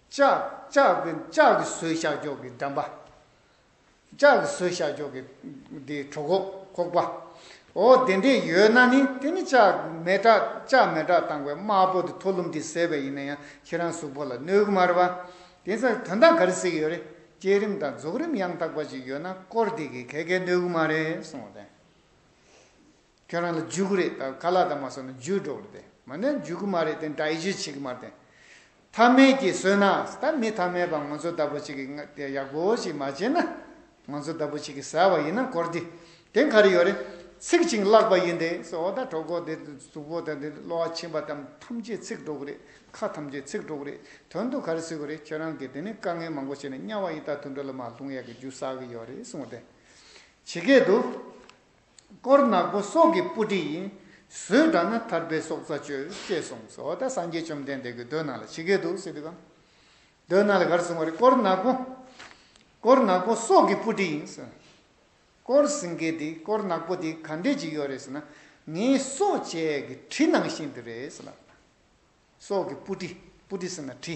ལྕགས་ལྕགས་ཀྱི་ལྕགས་ཀྱིས་བཟོས་བཞག་ཀྱོག་གི་འགྲམ་པ། ལྕགས་ཀྱིས་བཟོས་བཞག་ཀྱོག་གི་འདི་གྲོད་ཁོག་ཁོག་པ། འོ་དེ་འདྲས་ཡོད་ན་ནི་དེ་ནི་ལྕགས་མེ་སྲེག་ལྕགས་མེ་སྲེག་བཏང་བའི་དམར་པོ་དེ་ཐོ་ལུམ་དེ་བཟས་པ་ཡིན་ན་ཡང་ཁྱེད་རང་གཟུགས་པོ་ལ་གནོད་གི་མ་རེད་བ། དེ་ཚོ་དོན་དག་ག་རེ་ཟེར་གི་ཡོད་རེད། བསྐྱེད་རིམ་དང་རྫོགས་རིམ་ཡང་དག་པ་ཅིག་ཡོད་ན་དཀོར་དེ་གིས་ག་གེ་གནོད་གི་མ་རེད་གསུངས་པ་དེ། ཁྱོད་རང་ལ་འཇུག་གི་རེད། ད་ཁ་ལག་དང་མ་སོང་ན་འཇུ་འགྲོ་གི་རེད་དེ། མ་ནས་འཇུ་གི་མ་རེད་དེ། ཌའི་ཇེ་སི་བྱེད་གི་མ་རེད་དེ། ཐ་མལ་གྱིས་བཟོས་ན། ད་མི་ཐ་མལ་པ་ང་ཚོ་ལྟ་བུ་ཅིག་གིས་ང་དེ་ཡག་པོ་ཞིག་མ་བྱས་ན། ང་ཚོ་ལྟ་བུ་ཅིག་གིས་ཟ་བ་ཡིན་ན་དཀོར་འདི། དེ་ག་རེ་ཡོད་རེད། ཚིག་ཅིག་བརླགས་པ་ཡིན་ཏེ། སོ་ད་གྲོད་ཁོག་དེ་གཟུགས་པོ་དེ་དེ་གློ་བ་མཆིན་པ་དང་ཐམས་ཅད་ཚིག་འགྲོ་གི་རེད། ཁ་ཐམས་ཅད་ཚིག་འགྲོ་གི་རེད། དོན་དུ་ག་རེ་ཟེར་གི་རེད། ཁྱེད་རང་གིས་དེ་ནི་དཀའ་ངལ་མང་པོ་བྱས་ནས་དམྱལ་བ་ཡི་དྭགས་དུད་འགྲོ་ལ་མར་ལྷུང་ཡག་གི་རྒྱུ་བསགས་གི་ཡོད་རེད་གསུངས་ཏེ། ཇི་སྐད་དུ། དཀོར་ནག་པོ་སྲོག་གི་སྤུ་གྲི་ཡིན། བཟོད་དྲག་ན་ཐར་པའི་སྲོག་རྩ་གཅོད། ཅེས་གསུངས་སོ། ད་སངས་རྒྱས་བཅོམ་ལྡན་འདས་ཀྱི་མདོ་ནང་ལ་ཇི་སྐད་དུ་ཟེར་དུས་གང་། མདོ་ནང་ལ་ག་རེ་གསུངས་པ་རེད། དཀོར་ནག་པོ། དཀོར་ནག་པོ་སྲོག་གི་སྤུ་གྲི་ཡིན་ཟེར། དཀོར་ཟེར་མཁན་དེ། དཀོར་ནག་པོ་དེ་ག་འདྲས་ཅིག་ཡོད་རེད་ཟེར་ན། ངའི་སྲོག་བཅད་ཀྱི་གྲི་ནང་བཞིན་དུ་རེད་ཟེར་ལབ། སྲོག་གི་སྤུ་གྲི། སྤུ་གྲི་ཟེར་ན་གྲི།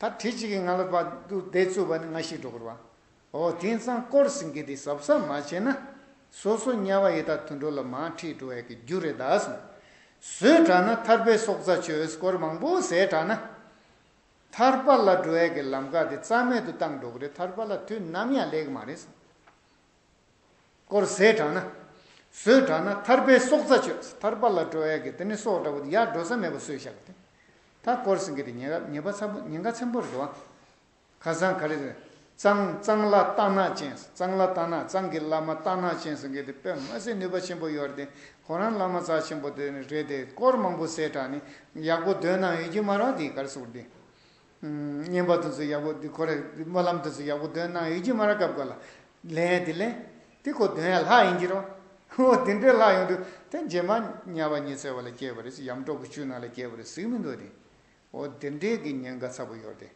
ད་གྲི་གཅིག་གིས་ང་ལ་བ་དུ་བདེ་བཙུགས་པ་ནི་ང་ཤི་འགྲོ་གི་རེད་བ། འོ་དེང་སང་དཀོར་ཟེར་མཁན་དེ་གཟབ་གཟབ་མ་བྱས་ན། སོ་སོ་དམྱལ་བ་ཡི་དྭགས་དུད་འགྲོ་ལ་མར་ཁྲིད་འགྲོ་ཡག་གི་རྒྱུ་རེད་ད་གསུངས། བཟོད་དྲག་ན་ཐར་པའི་སྲོག་རྩ་གཅོད། དཀོར་མང་པོ་ཟས་དྲག་ན། ཐར་པ་ལ་འགྲོ་ཡག་གི་ལམ་ཁ་དེ་རྩ་མེད་དུ་བཏང་འགྲོ་གི་རེད། ཐར་པ་ལ་དུས་ནམ་ཡང་སླེབས་གི་མ་རེད། དཀོར་ཟས་དྲག་ན། བཟོད་དྲག་ན་ཐར་པའི་སྲོག་རྩ་གཅོད། ཐར་པ་ལ་འགྲོ་ཡག་གི་དེ་ནི་སྲོག་འདྲ་བོ་དེ་ཡར་འགྲོ་ས་མེད་པ་བཟོས་བཞག་གི་དེ། ད་དཀོར་ཟེར་མཁན་དེ་ཉེན་ཁ་ཉེན་པ་ཚ་པོ། ཉེན་ཁ་ཆེན་པོ་རེད་དོ། ཁ་སང་ག་རེ་རེད། གཙང་གཙང་བླ་སྟག་ནག་ཅན། གཙང་བླ་སྟག་ནག། གཙང་གི་བླ་མ་སྟག་ནག་ཅན་ཟེར་མཁན་དེ་དཔེ་མ་སྲིད་ནུས་པ་ཆེན་པོ་ཡོད་རེད་དེ། ཁོ་རང་བླ་མ་རྩ་ཆེན་པོ་དེ་རེད་དེ། དཀོར་མང་པོ་ཟས་དྲག་ནི། ཡག་པོ་འདོན་གནང་ཡོད་ཀྱི་མ་རེད་དེ། ག་རེ་ཟེར་དགོས་རེད་དེ། ཨུམ། བསྙེན་པ་དེ་ཚོ་ཡག་པོ་འདི་ཁོ་རེ་སྨོན་ལམ་དེ་ཚོ་ཡག་པོ་འདོན་གནང་ཡོད་ཀྱི་མ་རེད། སྐབས་འགའ་ལ་ལན་དེ་ལན་དེ་ཁོ་འདོན་ཡ་ལྷག་ཡིན་གྱི་རོ། འོ་དེ་འདྲའི་ལྷག་ཡོང་དུས་དེ་རྗེས་མ་དམྱལ་བ་ཉི་ཚེ་བ་ལ་སྐྱེས་པ་རེད། ཡམ་གྲོག་གི་བཅུད་ནང་ལ་སྐྱེས་པ་རེད་ཟེར་གི་མི་འདུག་དེ། འོ་དེ་འདྲའི་གི་ཉེན་ཁ་ཚ་པོ་ཡོད་རེད།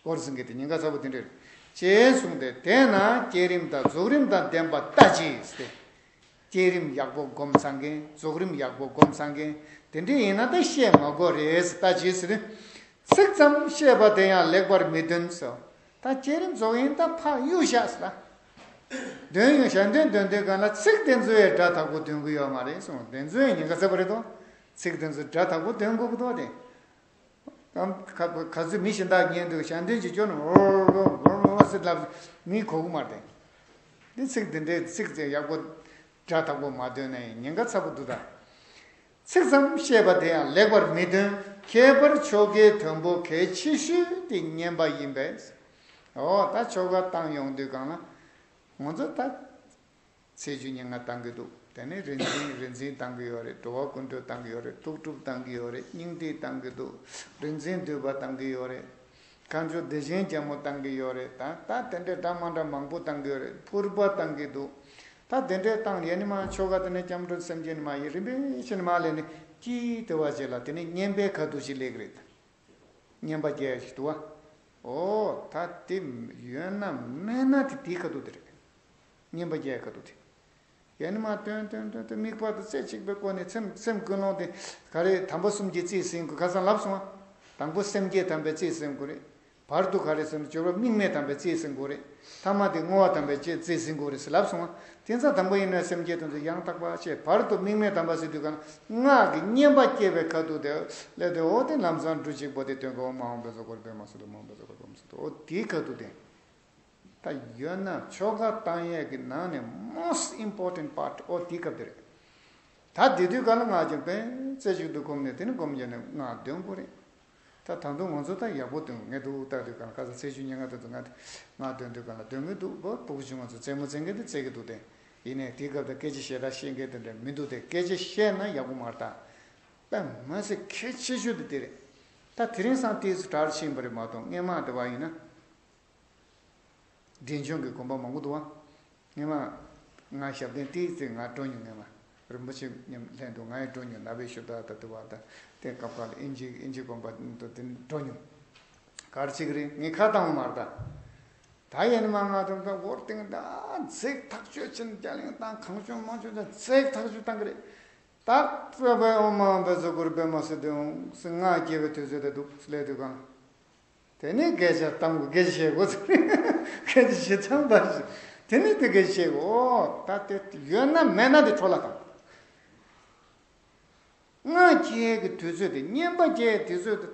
དཀོར་ཟེར་མཁན་དེ་ཉེན་ཁ་ཚ་པོ་དེ་འདྲ་རེད། ཅེས་གསུངས་ཏེ། དེས་ན་བསྐྱེད་རིམ་དང་རྫོགས་རིམ་དང་ལྡན་པ་ལྟ་ཅི་ཟེར་ཏེ། བསྐྱེད་རིམ་ཡག་པོ་སྒོམ་ཚང་མཁན། རྫོགས་རིམ་ཡག་པོ་སྒོམ་ཚང་མཁན། དེ་འདྲ་ཡིན་ན་ད་བཤད་མ་དགོས་རེད་ཟེར། ལྟ་ཅི་ཟེར་ཏེ། ཚིག་ཙམ་བཤད་པ་དེ་ཡང་ལེགས་པར་མི་འདོན་ཟེར། ད་བསྐྱེད་རིམ་རྫོགས་ཡིན་ད་ཕར་གཡུག་བཞག་ཟེར་ལ། འདོན་ཡོང་། ཞལ་འདོན་འདོན་དུས་སྒང་ལ་ཚིག་དེ་ཚོ་ཡང་སྒྲ་དག་པོ་འདོན་གི་ཡོད་མ་རེད་གསུངས། དེ་ཚོ་ཡང་ཉེན་ཁ་ཚ་པོ་རེད་དོ། ཚིག་དེ་ཚོ་སྒྲ་དག་པོ་འདོན་དགོས་ཀྱི་འདུག་དེ། གང་ག་ག་ཚོད་མི་གཞན་དག་ཉན་དུས་ཞལ་འདོན་ཅིག་སྐྱོར་ནས་འོ་འོ་འོ་འོ་ཟེར་ལབ། མི་གོ་གི་མ་རེད། འདི་ཚིག་འདི་འདྲའི་ཚིག་ཚིག་ཡག་པོ་སྒྲ་དག་པོ་མ་འདོན་ན་ཡང་ཉེན་ཁ་ཚ་པོ་འདུག་ད། ཚིག་ཙམ་བཤད་པ་དེ་ཡང་ལེགས་པར་མི་འདོན། ཁྱད་པར་ཆོ་གའི་དོན་པོ་གལ་ཆེ་ཤོས་དེ་བསྙེན་པ་ཡིན་པས། འོ་ད་ཆོ་ག་བཏང་ཡོང་དུས་སྒང་ལ་ང་ཚོ་ད། ཚེས་བཅུ་ཉེར་ལྔ་བཏང་གི་འདུག་དེ་ནས་རིག་འཛིན་རིག་འཛིན་བཏང་གི་ཡོད་རེད། འགྲོ་བ་ཀུན་སྒྲོལ་བཏང་གི་ཡོད་རེད། ཐུགས་སྒྲུབ་བཏང་གི་ཡོད་རེད། སྙིང་ཐིག་བཏང་གི་འདུག་རིག་འཛིན་བསྡུས་པ་བཏང་གི་ཡོད་རེད། མཁའ་འགྲོ་བདེ་ཆེན་རྒྱལ་མོ་བཏང་གི་ཡོད་རེད། ད་ད་དེ་འདྲའི་འདྲ་མ་འདྲ་མང་པོ་བཏང་གི་ཡོད་རེད། ཕུར་པ་བཏང་གི་འདུག་ད་དེ་འདྲའི་བཏང་ཡས་ནི་མ་ཆོ་ག་དེ་ནས་སྐྱབས་འགྲོ་སེམས་བསྐྱེད་ནི་མ་ཡིན། རིམ་པས་བྱས་ནི་མ་ལས་ནི་ཅི་དེ་བ་བྱས་ལ་དེ་ནས་བསྙེན་པའི་ཁ་ཐུག་ཅིག་སླེབས་ཀྱི་རེད། བསྙེན་པ་རྒྱག་ཡ་ཞིག་འདུག་བ། འོ་ད་དེ་ཡོད་ན་མེད་ན་དེ་དེའི་ཁ་ཐུག་དེ་རེད། བསྙེན་པ་རྒྱག་ཡ་ཁ་ཐུག་དེ། ཡ་ནི་མ་སྟོན་སྟོན་སྟོན་སྟོན་དམིགས་པ་དང་རྩེ་གཅིག་པའི་སྒོ་ནས་སེམས་སེམས་ཀུན་སློང་དེ་ག་རེ་དམ་པ་གསུམ་གྱི་རྩིས་ཟིན་དགོས། ཁ་སང་ལབ་སོང་བ། དང་པོ་སེམས་བསྐྱེད་དམ་པའི་རྩིས་ཟིན་དགོས་རེད། བར་དུ་ག་རེ་ཟེར་ན་སྦྱོར་བ་དམིགས་མེད་དམ་པའི་རྩིས་ཟིན་དགོས་རེད། ཐ་མ་དེ་བསྔོ་བ་དམ་པའི་རྩིས་ཟིན་དགོས་རེད་ཟེར་ལབ་སོང་བ། དེ་ཚ་དང་པོ་ཡིན་ན་སེམས་བསྐྱེད་དོན་དུ་ཡང་དག་པ་བྱས། བར་དུ་དམིགས་མེད་དམ་པ་ཟེར་དུས་གང་ལ་སྔགས་ཀྱི་བསྙེན་པ་བསྐྱེད་པའི་ཁ་ཐུག་དེ་སླེབས་ཏེ། འོ་དེ་ལམ་སང་འབྲུ་གཅིག་པོ་དེ་སྟོན་གོ། མ་འོངས་པའི་གཟུགས་སྐུར་འཕེལ་མ་སོགས་དུ་མ་འོངས་པའི་གཟུགས་སྐུར་འཕེལ་མ་སོགས་དུ། འོ་དེའི་ཁ་ཐུག་དེ། ད་ཡོད་ན་ཆོ་ག་བཏང་ཡས་ཀྱི་ནང་ནས་most important part འོ་དེའི་སྐབས་དེ་རེད། ད་དེ་དུས་གང་ལ་སྔགས་ཀྱི་དཔེ་རྩེ་གཅིག་ཏུ་བསྒོམས་ནས་དེ་ནི་སྒོམ་བྱས་ནས་སྔགས་འདོན་དགོས་རེད། ད་ད་དུང་ང་ཚོ་ད་ཡག་པོ་འདོན་གི་འདུག་ད་དུས་གང་ལ་ཁ་སང་ཚེས་བཅུ་ཉེར་ལྔ་དེ་ཚོ་ང་སྔགས་འདོན་དུས་གང་ལ་འདོན་གི་འདུག་བ། ཕྲུ་གུ་ཆུང་ང་ཚོ་རྩེད་མོ་རྩེ་མཁན་དེ་རྩེ་གི་འདུག་སྟེ། ཡིན་ནའི་དེའི་སྐབས་དུ་སྐད་ཆ་ཞེ་དྲག་བཤད་མཁན་དེ་འདྲ་མི་འདུག་སྟེ། སྐད་ཆ་བཤད་ན་ཡག་པོ་མ་རེད་ད། དཔེ་མ་སྲིད་གལ་ཆེ་ཤོས་དེ་དེ་རེད། ད་དེ་རིང་སང་ཏོག་ཙམ་དྲག་ཕྱིན་པ་རེད་མ་གཏོགས་སྔས་མ་དེ་བ་ཡིན་ན། འབྲས་ལྗོངས་ཀྱི་དགོན་པ་མང་པོ་འདུག་བ། སྔས་མ་ང་ཞབས་བརྟན་ཏོག་ཙམ་ང་འགྲོ་མྱོང་། སྔས་མ་རིན་པོ་ཆེ་མཉམ་ལྷན་དུ་ང་ཡང་འགྲོ་མྱོང་། ནཱ་བི་ཤུདྡྷ་ད་དུ་བ་ད་དེ་སྐབས་ཀ་ལ་ཨིན་ཇི་ཨིན་ཇི་དགོན་པ་དུ་དེ་འགྲོ་མྱོང་། ག་རེ་བྱེད་ཀྱི་རེད། ངས་ཁ་བཏང་བ་མ་རེད་ད། ད་ཡིན་ནི་མ་ང་དང་ད་འོར་སྟེང་ད་འཛེག་ཐག་ཆོད་ཕྱིན། རྒྱ་གླིང་དང་གང་བྱུང་མང་བྱུང་ད་འཛེག་ཐག་ཆོད་བཏང་གི་རེད། ད་རྩ་བའི་ཨོཾ་ཨཱཿཧཱུྃ་བཛྲ་གུ་རུ་པདྨ་སིདྡྷི་ཧཱུྃ་ཟེར་སྔགས་རྒྱས་པའི་དུས་ཚོད་དེ་འདུག་ལས་དུས་གང་། དེ་ནས་སྐད་ཆ་གཏམ་གྱི་སྐད་ཆ་བཤད་དགོས་ཚུལ། སྐད་ཆ་བཤད་ཚང་པ་ཞིག་དེ་ནས་དེ་སྐད་ཆ་བཤད་དགོས། ཨོ་ད་དེ་ཡོད་ན་མེད་ན་དེ་འཕྲོ་བརླག་བཏང་། སྔགས་རྒྱས་ཀྱི་དུས་ཚོད་དེ་བསྙེན་པ་རྒྱས་དུས་ཚོད་དེ་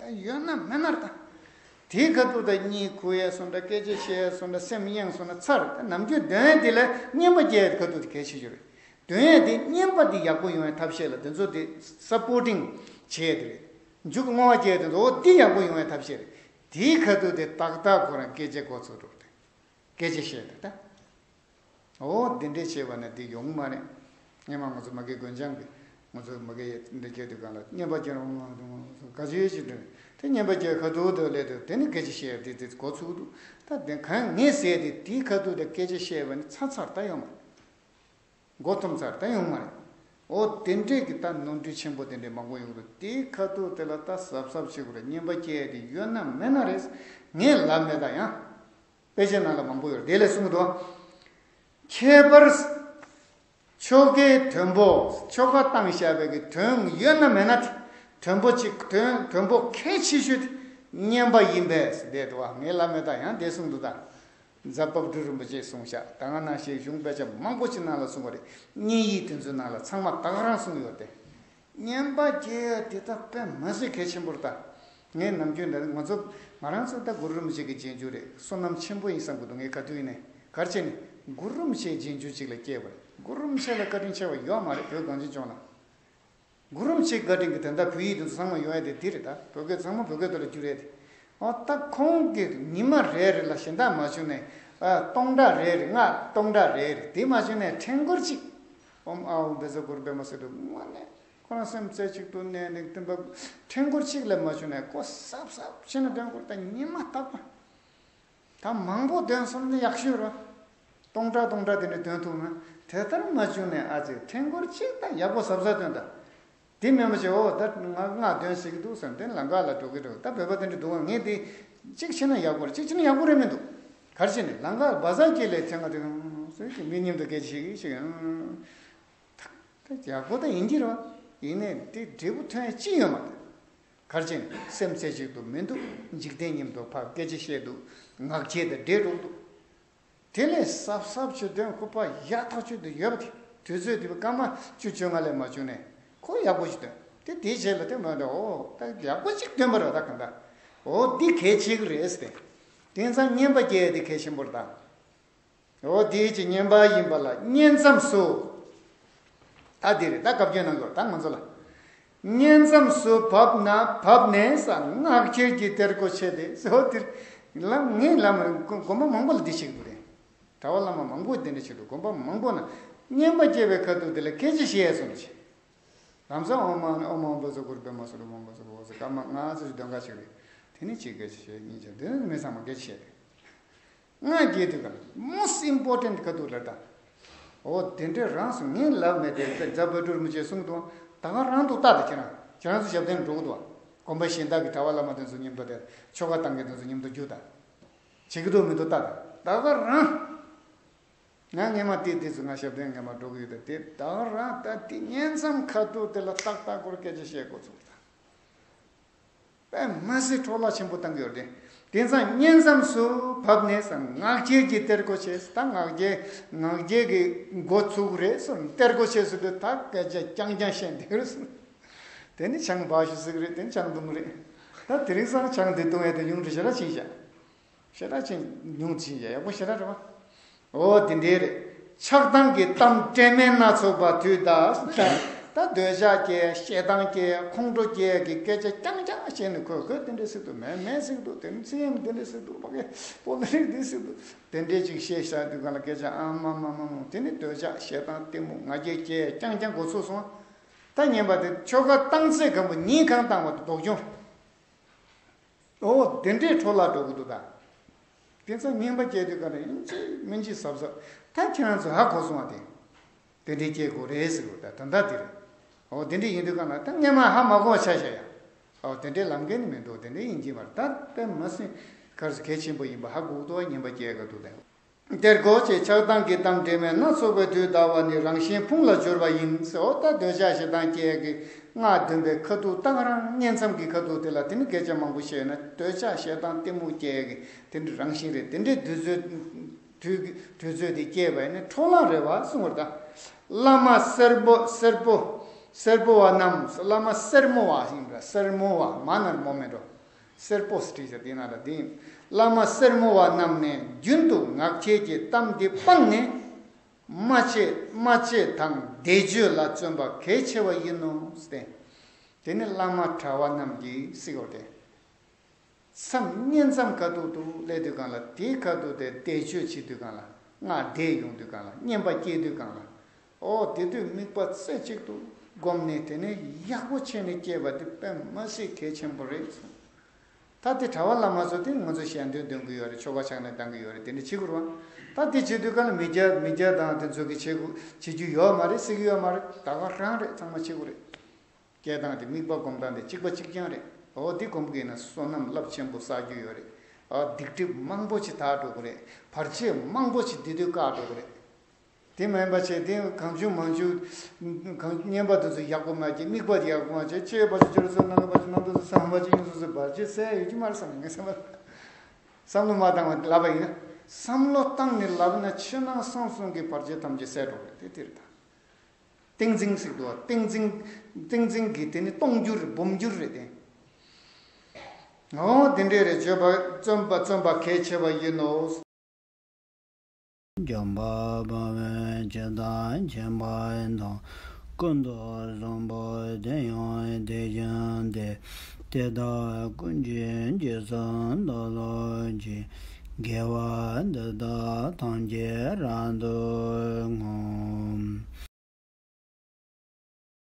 ད་ཡོད་ན་མེད་ན་རེད་ད། དེའི་ཁ་ཐུག་ད་གཉིད་ཁུག་ཡས་སོང་འདྲ། སྐད་ཆ་བཤད་ཡས་སོང་འདྲ། སེམས་གཡེངས་སོང་ན་ཚར། ད་ནམ་རྒྱུན་འདོན་ཡས་དེ་ལ་བསྙེན་པ་རྒྱས་ཡས་ཁ་ཐུག་དེ་གལ་ཆེ་ཤོས་རེད། འདོན་ཡས་དེ་བསྙེན་པ་དེ་ཡག་པོ་ཡོང་ཡས་ཐབས་ཤེས་ལ་དེ་ཚོ་དེ་སཔོར་ཊིང་བྱེད་ཡས་དེ་རེད། མཇུག་གི་བསྔོ་བ་རྒྱས་དེ་ཚོ་འོ་དེ་ཡག་པོ་ཡོང་ཡས་ཐབས་ཤེས་རེད། དེའི་ཁ་ཐུག་དེ་ཏག་ཏག་ཁོ་རང་སྐད་ཆ་འགོ་ཚུགས་འགྲོ་རེད། སྐད་ཆ་བཤད་དེ་ད། འོ་འདི་འདྲས་བྱས་པ་ན་འདི་ཡོང་མ་རེད། སྔོན་མ་ང་ཚོ་མ་གི་དགོན་སྦྱང་གི་ང་ཚོ་མ་གི་འདི་སྐྱེལ་དུས་གང་ལ་བསྙེན་པ་སྐྱེལ་རོགས་གནང་། དགའ་ཆེ་ཞིག་འདྲ། དེ་བསྙེན་པ་སྐྱེལ་ཁ་ཐུག་ཏུ་སླེབས་དུས་དེ་ནི་སྐད་ཆ་བཤད་དེ་དེ་འགོ་ཚུགས་འདུག་ད་དེ་གང་ངས་ཟེར་དེ་དེའི་ཁ་ཐུག་དེ་སྐད་ཆ་བཤད་པ་ནི་ཚར་ཚར་ད་ཡོང་མ་རེད། མགོ་འཐོམ་ཚར་ད་ཡོང་མ་རེད། འོ་དེ་འདྲས་ཀྱི་ད་ནོར་འཁྲུལ་ཆེན་པོ་དེ་འདྲས་མང་པོ་ཡོང་འདུག་དེའི་ཁ་ཐུག་དེ་ལ་ད་གཟབ་གཟབ་བྱེད་དགོས་རེད། བསྙེན་པ་སྐྱེལ་དེ་ཡོད་ན་མེད་ན་རེད། ངས་ལབ་མེད་ད་ཡང་། དཔེ་ཆའི་ནང་ལ་མང་པོ་ཡོད་རེད། དེ་ལས་གསུངས་འདུག་ཁྱད་པར་ཆོ་གའི་དོན་པོ། ཆོ་ག་བཏང་བཞག་པའི་གི་དོན་ཡོད་ན་མེད་ན་དེ། དོན་པོ་གཅིག་དོན་དོན་པོ་གལ་ཆེ་ཤོས་དེ་བསྙེན་པ་ཡིན་པས་བསྡད་འདུག་བ། ངས་ལབ་མེད་ད་ཡང་དེ་གསུངས་འདུག་ད་རྫ་དཔལ་སྤྲུལ་རིན་པོ་ཆེས་གསུངས་ཤག་ད་ག་ནང་བཞིན་གཞུང་དཔེ་ཆ་མང་པོ་ཅིག་ནང་ལ་གསུངས་པ་རེད། བསྙེན་ཡིག་དེ་ཚོའི་ནང་ལ་ཚང་མ་ད་ག་རང་གསུངས་ཡོད་དེ། བསྙེན་པ་སྐྱེལ་ཡ་དེ་ད་དཔེ་མ་སྲིད་གལ་ཆེན་པོ་རེད་ད། ངས་ནམ་རྒྱུན་འདི་ང་ཚོ་ང་རང་ཚོ་ད་གུ་རུ་རིན་པོ་ཆེ་གི་རྗེས་འཇུག་རེད། བསོད་ནམས་ཆེན་པོ་ཡིན་བསམ་གི་འདུག་ངས་ག་དུས་ཡིན་ནའི་ག་རེ་བྱས་ནས་གུ་རུ་རིན་པོ་ཆེའི་རྗེས་འཇུག་ཅིག་ལ་སྐྱེས་པ་རེད། གུ་རུ་རིན་པོ་ཆེ་ལ་བཀའ་དྲིན་ཆེ་བ་ཡོད་མ་རེད། བོད་གངས་ཅན་ལྗོངས་ལ། གུ་རུ་རིན་པོ་ཆེའི་བཀའ་དྲིན་གྱིས་ད་ལྟ་བོད་ཡིག་དེ་ཚོ་ཚང་མ་ཡོང་ཡ་དེ་འདི་རེད་ད། བོད་སྐད་ཚང་མ་བོད་སྐད་དུ་ལ་བསྒྱུར་ཡ་དེ། ཨོ་ད་ཁོང་གིས་ཉི་མ་རེ་རེ་ལ་གཞན་དག་མ་བྱུང་ནས་ཨ་སྟོང་ཕྲག་རེ་རེ་སྔགས་སྟོང་ཕྲག་རེ་རེ་དེ་མ་བྱུང་ནས་ཕྲེང་སྐོར་གཅིག་ཨོཾ་ཨཱཿཧཱུྃ་བཛྲ་གུ་རུ་པདྨ་སིདྡྷི་ཧཱུྃ་ནས་ཁོ་རང་སེམས་རྩེ་གཅིག་ཏུ་གནས་ནས་སྟོན་པ་ཕྲེང་སྐོར་གཅིག་ལས་མ་བྱུང་ནས་ཁོ་གཟབ་གཟབ་བྱས་ནས་འདོན་དགོས་རེད་ད། ཉི་མ་རྟག་པར། ད་མང་པོ་འདོན་སོང་ན་ཡག་ཤོས་རེད། སྟོང་ཕྲག་སྟོང་ཕྲག་དེ་འདྲ་འདོན་ཐུབ་ན། དེ་ལྟར་མ་བྱུང་ནས་ཨ་ཙི་ཕྲེང་སྐོར་གཅིག་ད་ཡག་པོ་གཟབ་གཟབ་འདོན་ད། དེ་མིན་པ་བྱས་ཨོ་ད་ང་སྔགས་འདོན་ཤེས་ཀྱི་འདུག་བསམ་དེ་ལམ་ཁ་ལ་འགྲོ་གི་འགྲོ། ད་བོད་པ་དེ་འདྲ་འདུག་བ། ངས་དེ་གཅིག་བྱས་ན་ཡག་པོ་རེད། གཅིག་བྱས་ན་ཡག་པོ་རེད་མི་འདུག་ག་རེ་བྱས་ནས་ལམ་ཁ་བ་ཟ་སྐྱེལ་ལས་ཐེངས་ང་དེ་ཟེར་གྱི་མི་མཉམ་དུ་སྐད་ཆ་བཤད་ཀྱི་ཞིག་ཡང་། ད་ཡག་པོ་ད་ཡིན་གྱི་རེད་བ། ཡིན་ནའི་དེ་འབྲས་བུ་ཐོན་ཡ་ཅི་ཡོད་མ་རེད། ག་རེ་བྱས་ནས་སེམས་རྩེ་གཅིག་ཏུ་མི་འདུག་འཇིག་རྟེན་མཉམ་དུ་ཕར་སྐད་ཆ་བཤད་འདུག་ངག་འཁྱལ་དང་འདྲེས་འགྲོ་འདུག་དེ་ལས་གཟབ་གཟབ་བྱེད་དོན་ཁོ་པ་ཡག་ཐག་ཆོད་དུ་ཡོད་པ་དེ། དུས་ཚོད་དེ་སྐར་མ་བཅུ་བཅོ་ལྔ་ལས་མ་བྱུང་ནས་ཁོ་ཡག་པོ་ཞིག་འདོན། དེ་དེའི་རྗེས་ལ་དེ་མ་འདྲ་ཨོ་ད་ཡག་པོ་ཅིག་འདོན་པ་རེད་ད་གང་ལྟར། ཨོ་འདི་གལ་ཆེ་གི་རེད་ཟེར་ཏེ། དེང་སང་བསྙེན་པ་སྐྱེལ་ཡ་དེ་གལ་ཆེན་པོ་རེད་ད། འོ་དེའི་ཀྱི་བསྙེན་པ་ཡིན་པ་ལ་བསྙེན་མཚམས་སུ། ད་འདི་རེད་ད་བཀའ་བརྒྱུད་ནང་གི་ད་ང་ཚོ་ལ། བསྙེན་མཚམས་སུ་བབས་ན་བབས་ནས་ས་སྔགས་འཁྱལ་གྱི་གཏེར་སྒོ་ཕྱེ་སྟེ་ཟེར་བ་དེར། ལམ་ངའི་ལམ་དགོན་པ་མང་པོ་ལ་འདི་བྱེད་ཀྱི་འདུག་རེད། གྲྭ་པ་བླ་མ་མང་པོ་འདི་འདྲ་བྱེད་འདུག་དགོན་པ་མང་པོ་ན་བསྙེན་པ་སྐྱེལ་བའི་ཁ་ཐུག་དེ་ལ་སྐད་ཆ་བཤད་ཡས་སོང་ལ་བྱེད། ལམ་སང་ཨོཾ་ཨཱཿཧཱུྃ་ཨོཾ་ཨཱཿཧཱུྃ་བཛྲ་གུ་རུ་པདྨ་སིདྡྷི་ཧཱུྃ་ཨོཾ་ཨཱཿཧཱུྃ་བཛྲ་གུ་རུ་ཨོཾ་ཨཱཿཧཱུྃ་སྐར་མ་ལྔ་ཙམ་ཞིག་འདོན་ག་ཞིག་རེད། དེ་ནས་ཅིག་སྐད་ཆ་བཤད་སྙིང་རྗེ་འདི་ནི་མི་ཚང་མ་སྐད་ཆ་བཤད་རེད། སྔགས་རྒྱས་དུས་ག་ལ་most important ག་དུས་ལ་ད། འོ་དེ་འདྲའི་རང་སུ་ངས་ལབ་མེད་དེ་རྫ་དཔལ་སྤྲུལ་རིན་པོ་ཆེས་གསུངས་འདུག་ད་ག་རང་འདུག་ལྟ་ད་ཁྱེད་རང་ཁྱེད་རང་ཚོ་ཞབས་བརྟན་འགྲོ་གི་འདུག་གོམ་པ་གཞན་དག་གི་གྲྭ་པ་བླ་མ་དེ་ཚོ་མཉམ་དུ་དེ་ཆོ་ག་བཏང་མཁན་དེ་ཚོ་མཉམ་དུ་རྒྱུག་ད། བྱེད་ཀྱི་འདུག་མི་འདུག་ལྟ་ད་ད་ག་རང་། ང་སྔས་མ་དེ་དེ་ཚོ་ང་ཞབས་བརྟན་སྔས་མ་འགྲོ་གི་ཡོད་ད་དེ་ད་ག་རང་ད་དེ་བསྙེན་མཚམས་ཁ་ཐུག་དེ་ལ་ཏག་ཏག་སྐོར་སྐད་ཆ་བཤད་དགོས་ཚུལ་ད། དཔེ་མ་སྲིད་འཕྲོ་བརླག་ཆེན་པོ་བཏང་གི་ཡོད་རེད། དེང་སང་བསྙེན་མཚམས་སུ་བབས་ནས་སང་སྔགས་འཁྱལ་གྱི་གཏེར་སྒོ་ཕྱེ། ད་ངག་འཁྱལ་ངག་འཁྱལ་གྱི་འགོ་ཚུགས་རེད་ཟེར་གཏེར་སྒོ་ཕྱེ་ཟེར་དུས་ད་སྐད་ཆ་རྐྱང་རྐྱང་བཤད་འདུག་རེད། དེ་ནི་ཆང་འབག་ཞིག་ཟིག་རེད། དེ་ནི་ཆང་འཐུང་གི་རེད། ད་དེ་རིང་སང་ཆང་འདི་འཐུང་ཡས་དེ་ཉུང་དྲི་ཞེ་དྲག་ཕྱིན་བཞག་ཞེ་དྲག་ཕྱིན་ཉུང་ཕྱིན་བཞག་ཡག་པོ་ཞེ་དྲག་རེད་བ། འོ་དེ་འདྲའི་རེད། ཆགས་སྡང་གི་གཏམ་དྲན་མེད་སྣ་ཚོགས་པ་དུས་ད། ད་འདོད་ཆགས་སྐྱེ་ཞེ་སྡང་སྐྱེ་ཁོང་ཁྲོ་སྐྱེ་གི་སྐད་ཆ་རྐྱང་རྐྱང་བཤད་ནས་ཁོས་ཁོས་དེ་འདྲས་ཟེར་འདུག་མེད་མེད་ཟེར་འདུག་དེ་ནི་ཚིག་ཡམ་དེ་འདྲས་ཟེར་འདུག་ཕ་གི་པོ་ལི་རིག་འདི་ཟེར་འདུག་དེ་འདྲས་ཅིག་བཤད་བཞག་དུས་གང་ལ་སྐད་ཆ་ཨ་མ་མ་མ་མ་དེ་ནི་འདོད་ཆགས་ཞེ་སྡང་གཏི་མུག་ང་རྒྱལ་སྐྱེ་རྐྱང་རྐྱང་འགོ་ཚུགས་སོང་། ད་ཉན་པ་དེ་ཆོ་ག་བཏང་ཚེ་གང་པོ་ཉིན་གང་བཏང་བ་དེ་ལྡོག་འབྱུང་། ཨོ་དེ་འདྲའི་འཕྲོ་བརླག་འགྲོ་གི་འདུག་ད། དེང་སང་བསྙེན་པ་སྐྱེལ་དུས་ག་ལ་ཡིན་གཅིག་མིན་གཅིག་གཟབ་གཟབ་ད་ཁྱེད་རང་ཚོ་ཧ་གོ་སོང་བ་དེ། དེ་འདྲའི་སྐྱེལ་དགོས་རེད་ཟེར་གོ་ད་ད་ལྟ་དེ་རེད། ཨོ་དེ་འདྲའི་ཡིན་དུས་ག་ལ་ད་སྔས་མ་ཧ་མ་གོ་བ་ཆ་བཞག་ཡ། ཨོ་དེ་འདྲའི་ལམ་ཁ་ནི་མི་འདུག་དེ་འདྲའི་ཡིན་གྱི་མ་རེད། ད་དཔེ་མ་སྲིད་ག་རེ་ཟེར་གལ་ཆེན་པོ་ཡིན་པ་ཧ་གོ་གི་འདུག་བསྙེན་པ་སྐྱེལ་ག་འདུག་ད། དེར་གོ་ཆེ་ཆགས་སྡང་གི་གཏམ་འདྲེས་མས། སྣ་ཚོགས་པའི་དུས་ཟླ་བ་ནི། རང་གཞན་ཕུང་ལ་སྦྱོར་བ་ཡིན་ཟེར། འོ་ད་འདོད་ཆགས་ཞེ་སྡང་སྐྱེ་གི་སྔགས་འདོན་པའི་ཁ་ཐུག་ད་ག་རང་བསྙེན་མཚམས་ཀྱི་ཁ་ཐུག་དེ་ལ་དེ་ནི་སྐད་ཆ་མང་པོ་བཤད་ན་འདོད་ཆགས་ཞེ་སྡང་གཏི་མུག་སྐྱེ་གི་དེ་འདྲ་རང་བཞིན་རེད། དེ་འདྲའི་དུས་ཚོད་དུས་དུས་ཚོད་དེ་སྐྱེས་པ་ཡིན་ན་འཕྲོ་བརླག་རེད་བ་གསུང་བར་ད། བླ་མ་སེར་པོ་སེར་པོ་སེར་པོ་བ་རྣམས། བླ་མ་སེར་མོ་བ་ཡིན་པ། སེར་མོ་བ་མ་ནར་མོ་མེད་འགྲོ། སེར་པོ་སི་བྲིས་ས་དེ་ན་ལ་དེ་ཡིན། བླ་མ་སེར་མོ་བ་རྣམས་ནས་རྒྱུན་དུ་ངག་འཁྱལ་གྱི་གཏམ་འདི་སྤངས་ནས། སྨྲ་བཅད་སྨྲ་བཅད་དང་བཟླས་བརྗོད་ལ་བརྩོན་པ་གལ་ཆེ་བ་ཡིན་ནོ། དེ་དེ་ནི་བླ་མ་གྲྭ་བ་རྣམས་ཀྱིས་སྲིད་གོ་དེ། མཚམས་བསྙེན་མཚམས་ཁ་ཐུག་ཏུ་སླེབས་དུས་སྒང་ལ་དེའི་ཁ་ཐུག་དེ་བཟླས་བརྗོད་བྱེད་དུས་སྒང་ལ་སྔགས་བཟླས་ཡོང་དུས་སྒང་ལ་བསྙེན་པ་སྐྱེལ་དུས་སྒང་ལ། ཨོ་དེ་དུས་དམིགས་པ་རྩེ་གཅིག་ཏུ་བསྒོམས་ནས་དེ་ནས་ཡག་པོ་བྱས་ནས་སྐྱེལ་བ་དེ་དཔེ་མ་སྲིད་གལ་ཆེན་པོ་རེད་གསུངས། ད་དེ་གྲྭ་བ་བླ་མ་ཚོ་དེ་ང་ཚོ་ཞལ་འདོན་འདོན་གི་ཡོད་རེད། ཆོ་ག་ཕྱག་ན་གཏང་གི་ཡོད་རེད། དེ་འདྲ་བྱེད་དགོས་རེད་བ། ད་དེ་བྱེད་དུས་སྒང་ལ་མི་སྐྱ་མི་སྐྱ་དང་དེ་ཚོ་གི་བྱེད་དགོས་བྱེད་རྒྱུ་ཡོད་མ་རེད། སྲིད་ཀྱི་ཡོད་མ་རེད། ད་ག་རང་རེད། ཚང་མ་བྱེད་དགོས་རེད། སྐད་གདངས་དེ་དམིགས་པ་སྒོམ་སྟངས་དེ་གཅིག་པ་གཅིག་རྐྱང་རེད། འོ་དེ་སྒོམ་གྱི་ན་བསོད་ནམས་རླབས་ཆེན་པོ་བསགས་རྒྱུ་ཡོད་རེད། ཨ་སྡིག་སྒྲིབ་མང་པོ་ཞིག་དག་འགྲོ་གི་རེད། བར་ཆད་མང་པོ་ཞིག་དེ་དུས་བཀག་འགྲོ་གི་རེད། དེ་མིན་པ་བྱས་དེ་གང་བྱུང་མང་བྱུང་གང་བསྙེན་པ་དེ་ཚོ་ཡག་པོ་མ་བྱས། དམིགས་པ་དེ་ཡག་པོ་མ་བྱས། ཆོས་བར་ཆད་སྦྱོར་ཚོགས་རྣམ་པར་བར་ཆད་རྣམ་དག་ཚོགས་བསམ་པ་ཅིག་ཡིན་སོ་སོ་བར་ཆད་སེལ་ཡོད་ཀྱི་མ་རེད་བསམ་ངས་བསམ་པ། བསམ་བློ་མ་བཏང་བ་ལབ་པ་ཡིན་ན། བསམ་བློ་བཏང་ནས་ལབ་ན་ཕྱི་ནང་གསང་གསུམ་གྱི་བར་ཆད་ཐམས་ཅད་སེལ་འགྲོ་གི་རེད། དེ་དེ་རེད་ད། ཏིང་འཛིན་ཟེར་འདུག་བ། ཏིང་འཛིན། ཏིང་འཛིན་གྱི་དེ་ནི་སྟོང་འགྱུར་སྦོམ་འགྱུར་རེད་དེ། འོ་དེ་འདྲས་རེད། བརྗོད་པ་བརྩོན་པ་བརྩོན་པ་གལ་ཆེ་བ་ཡིན་ནོ། འཇམ་དཔལ་དཔའ་བོས་ཇི་ལྟར་མཁྱེན་པ་དང་། ཀུན་ཏུ་བཟང་པོ་དེ་ཡང་དེ་བཞིན་ཏེ། དེ་དག་ཀུན་གྱི་རྗེས་སུ་བདག་སློབ་ཅིང་། དགེ་བ་འདི་དག་ཐམས་ཅད་རབ་ཏུ་བསྔོ།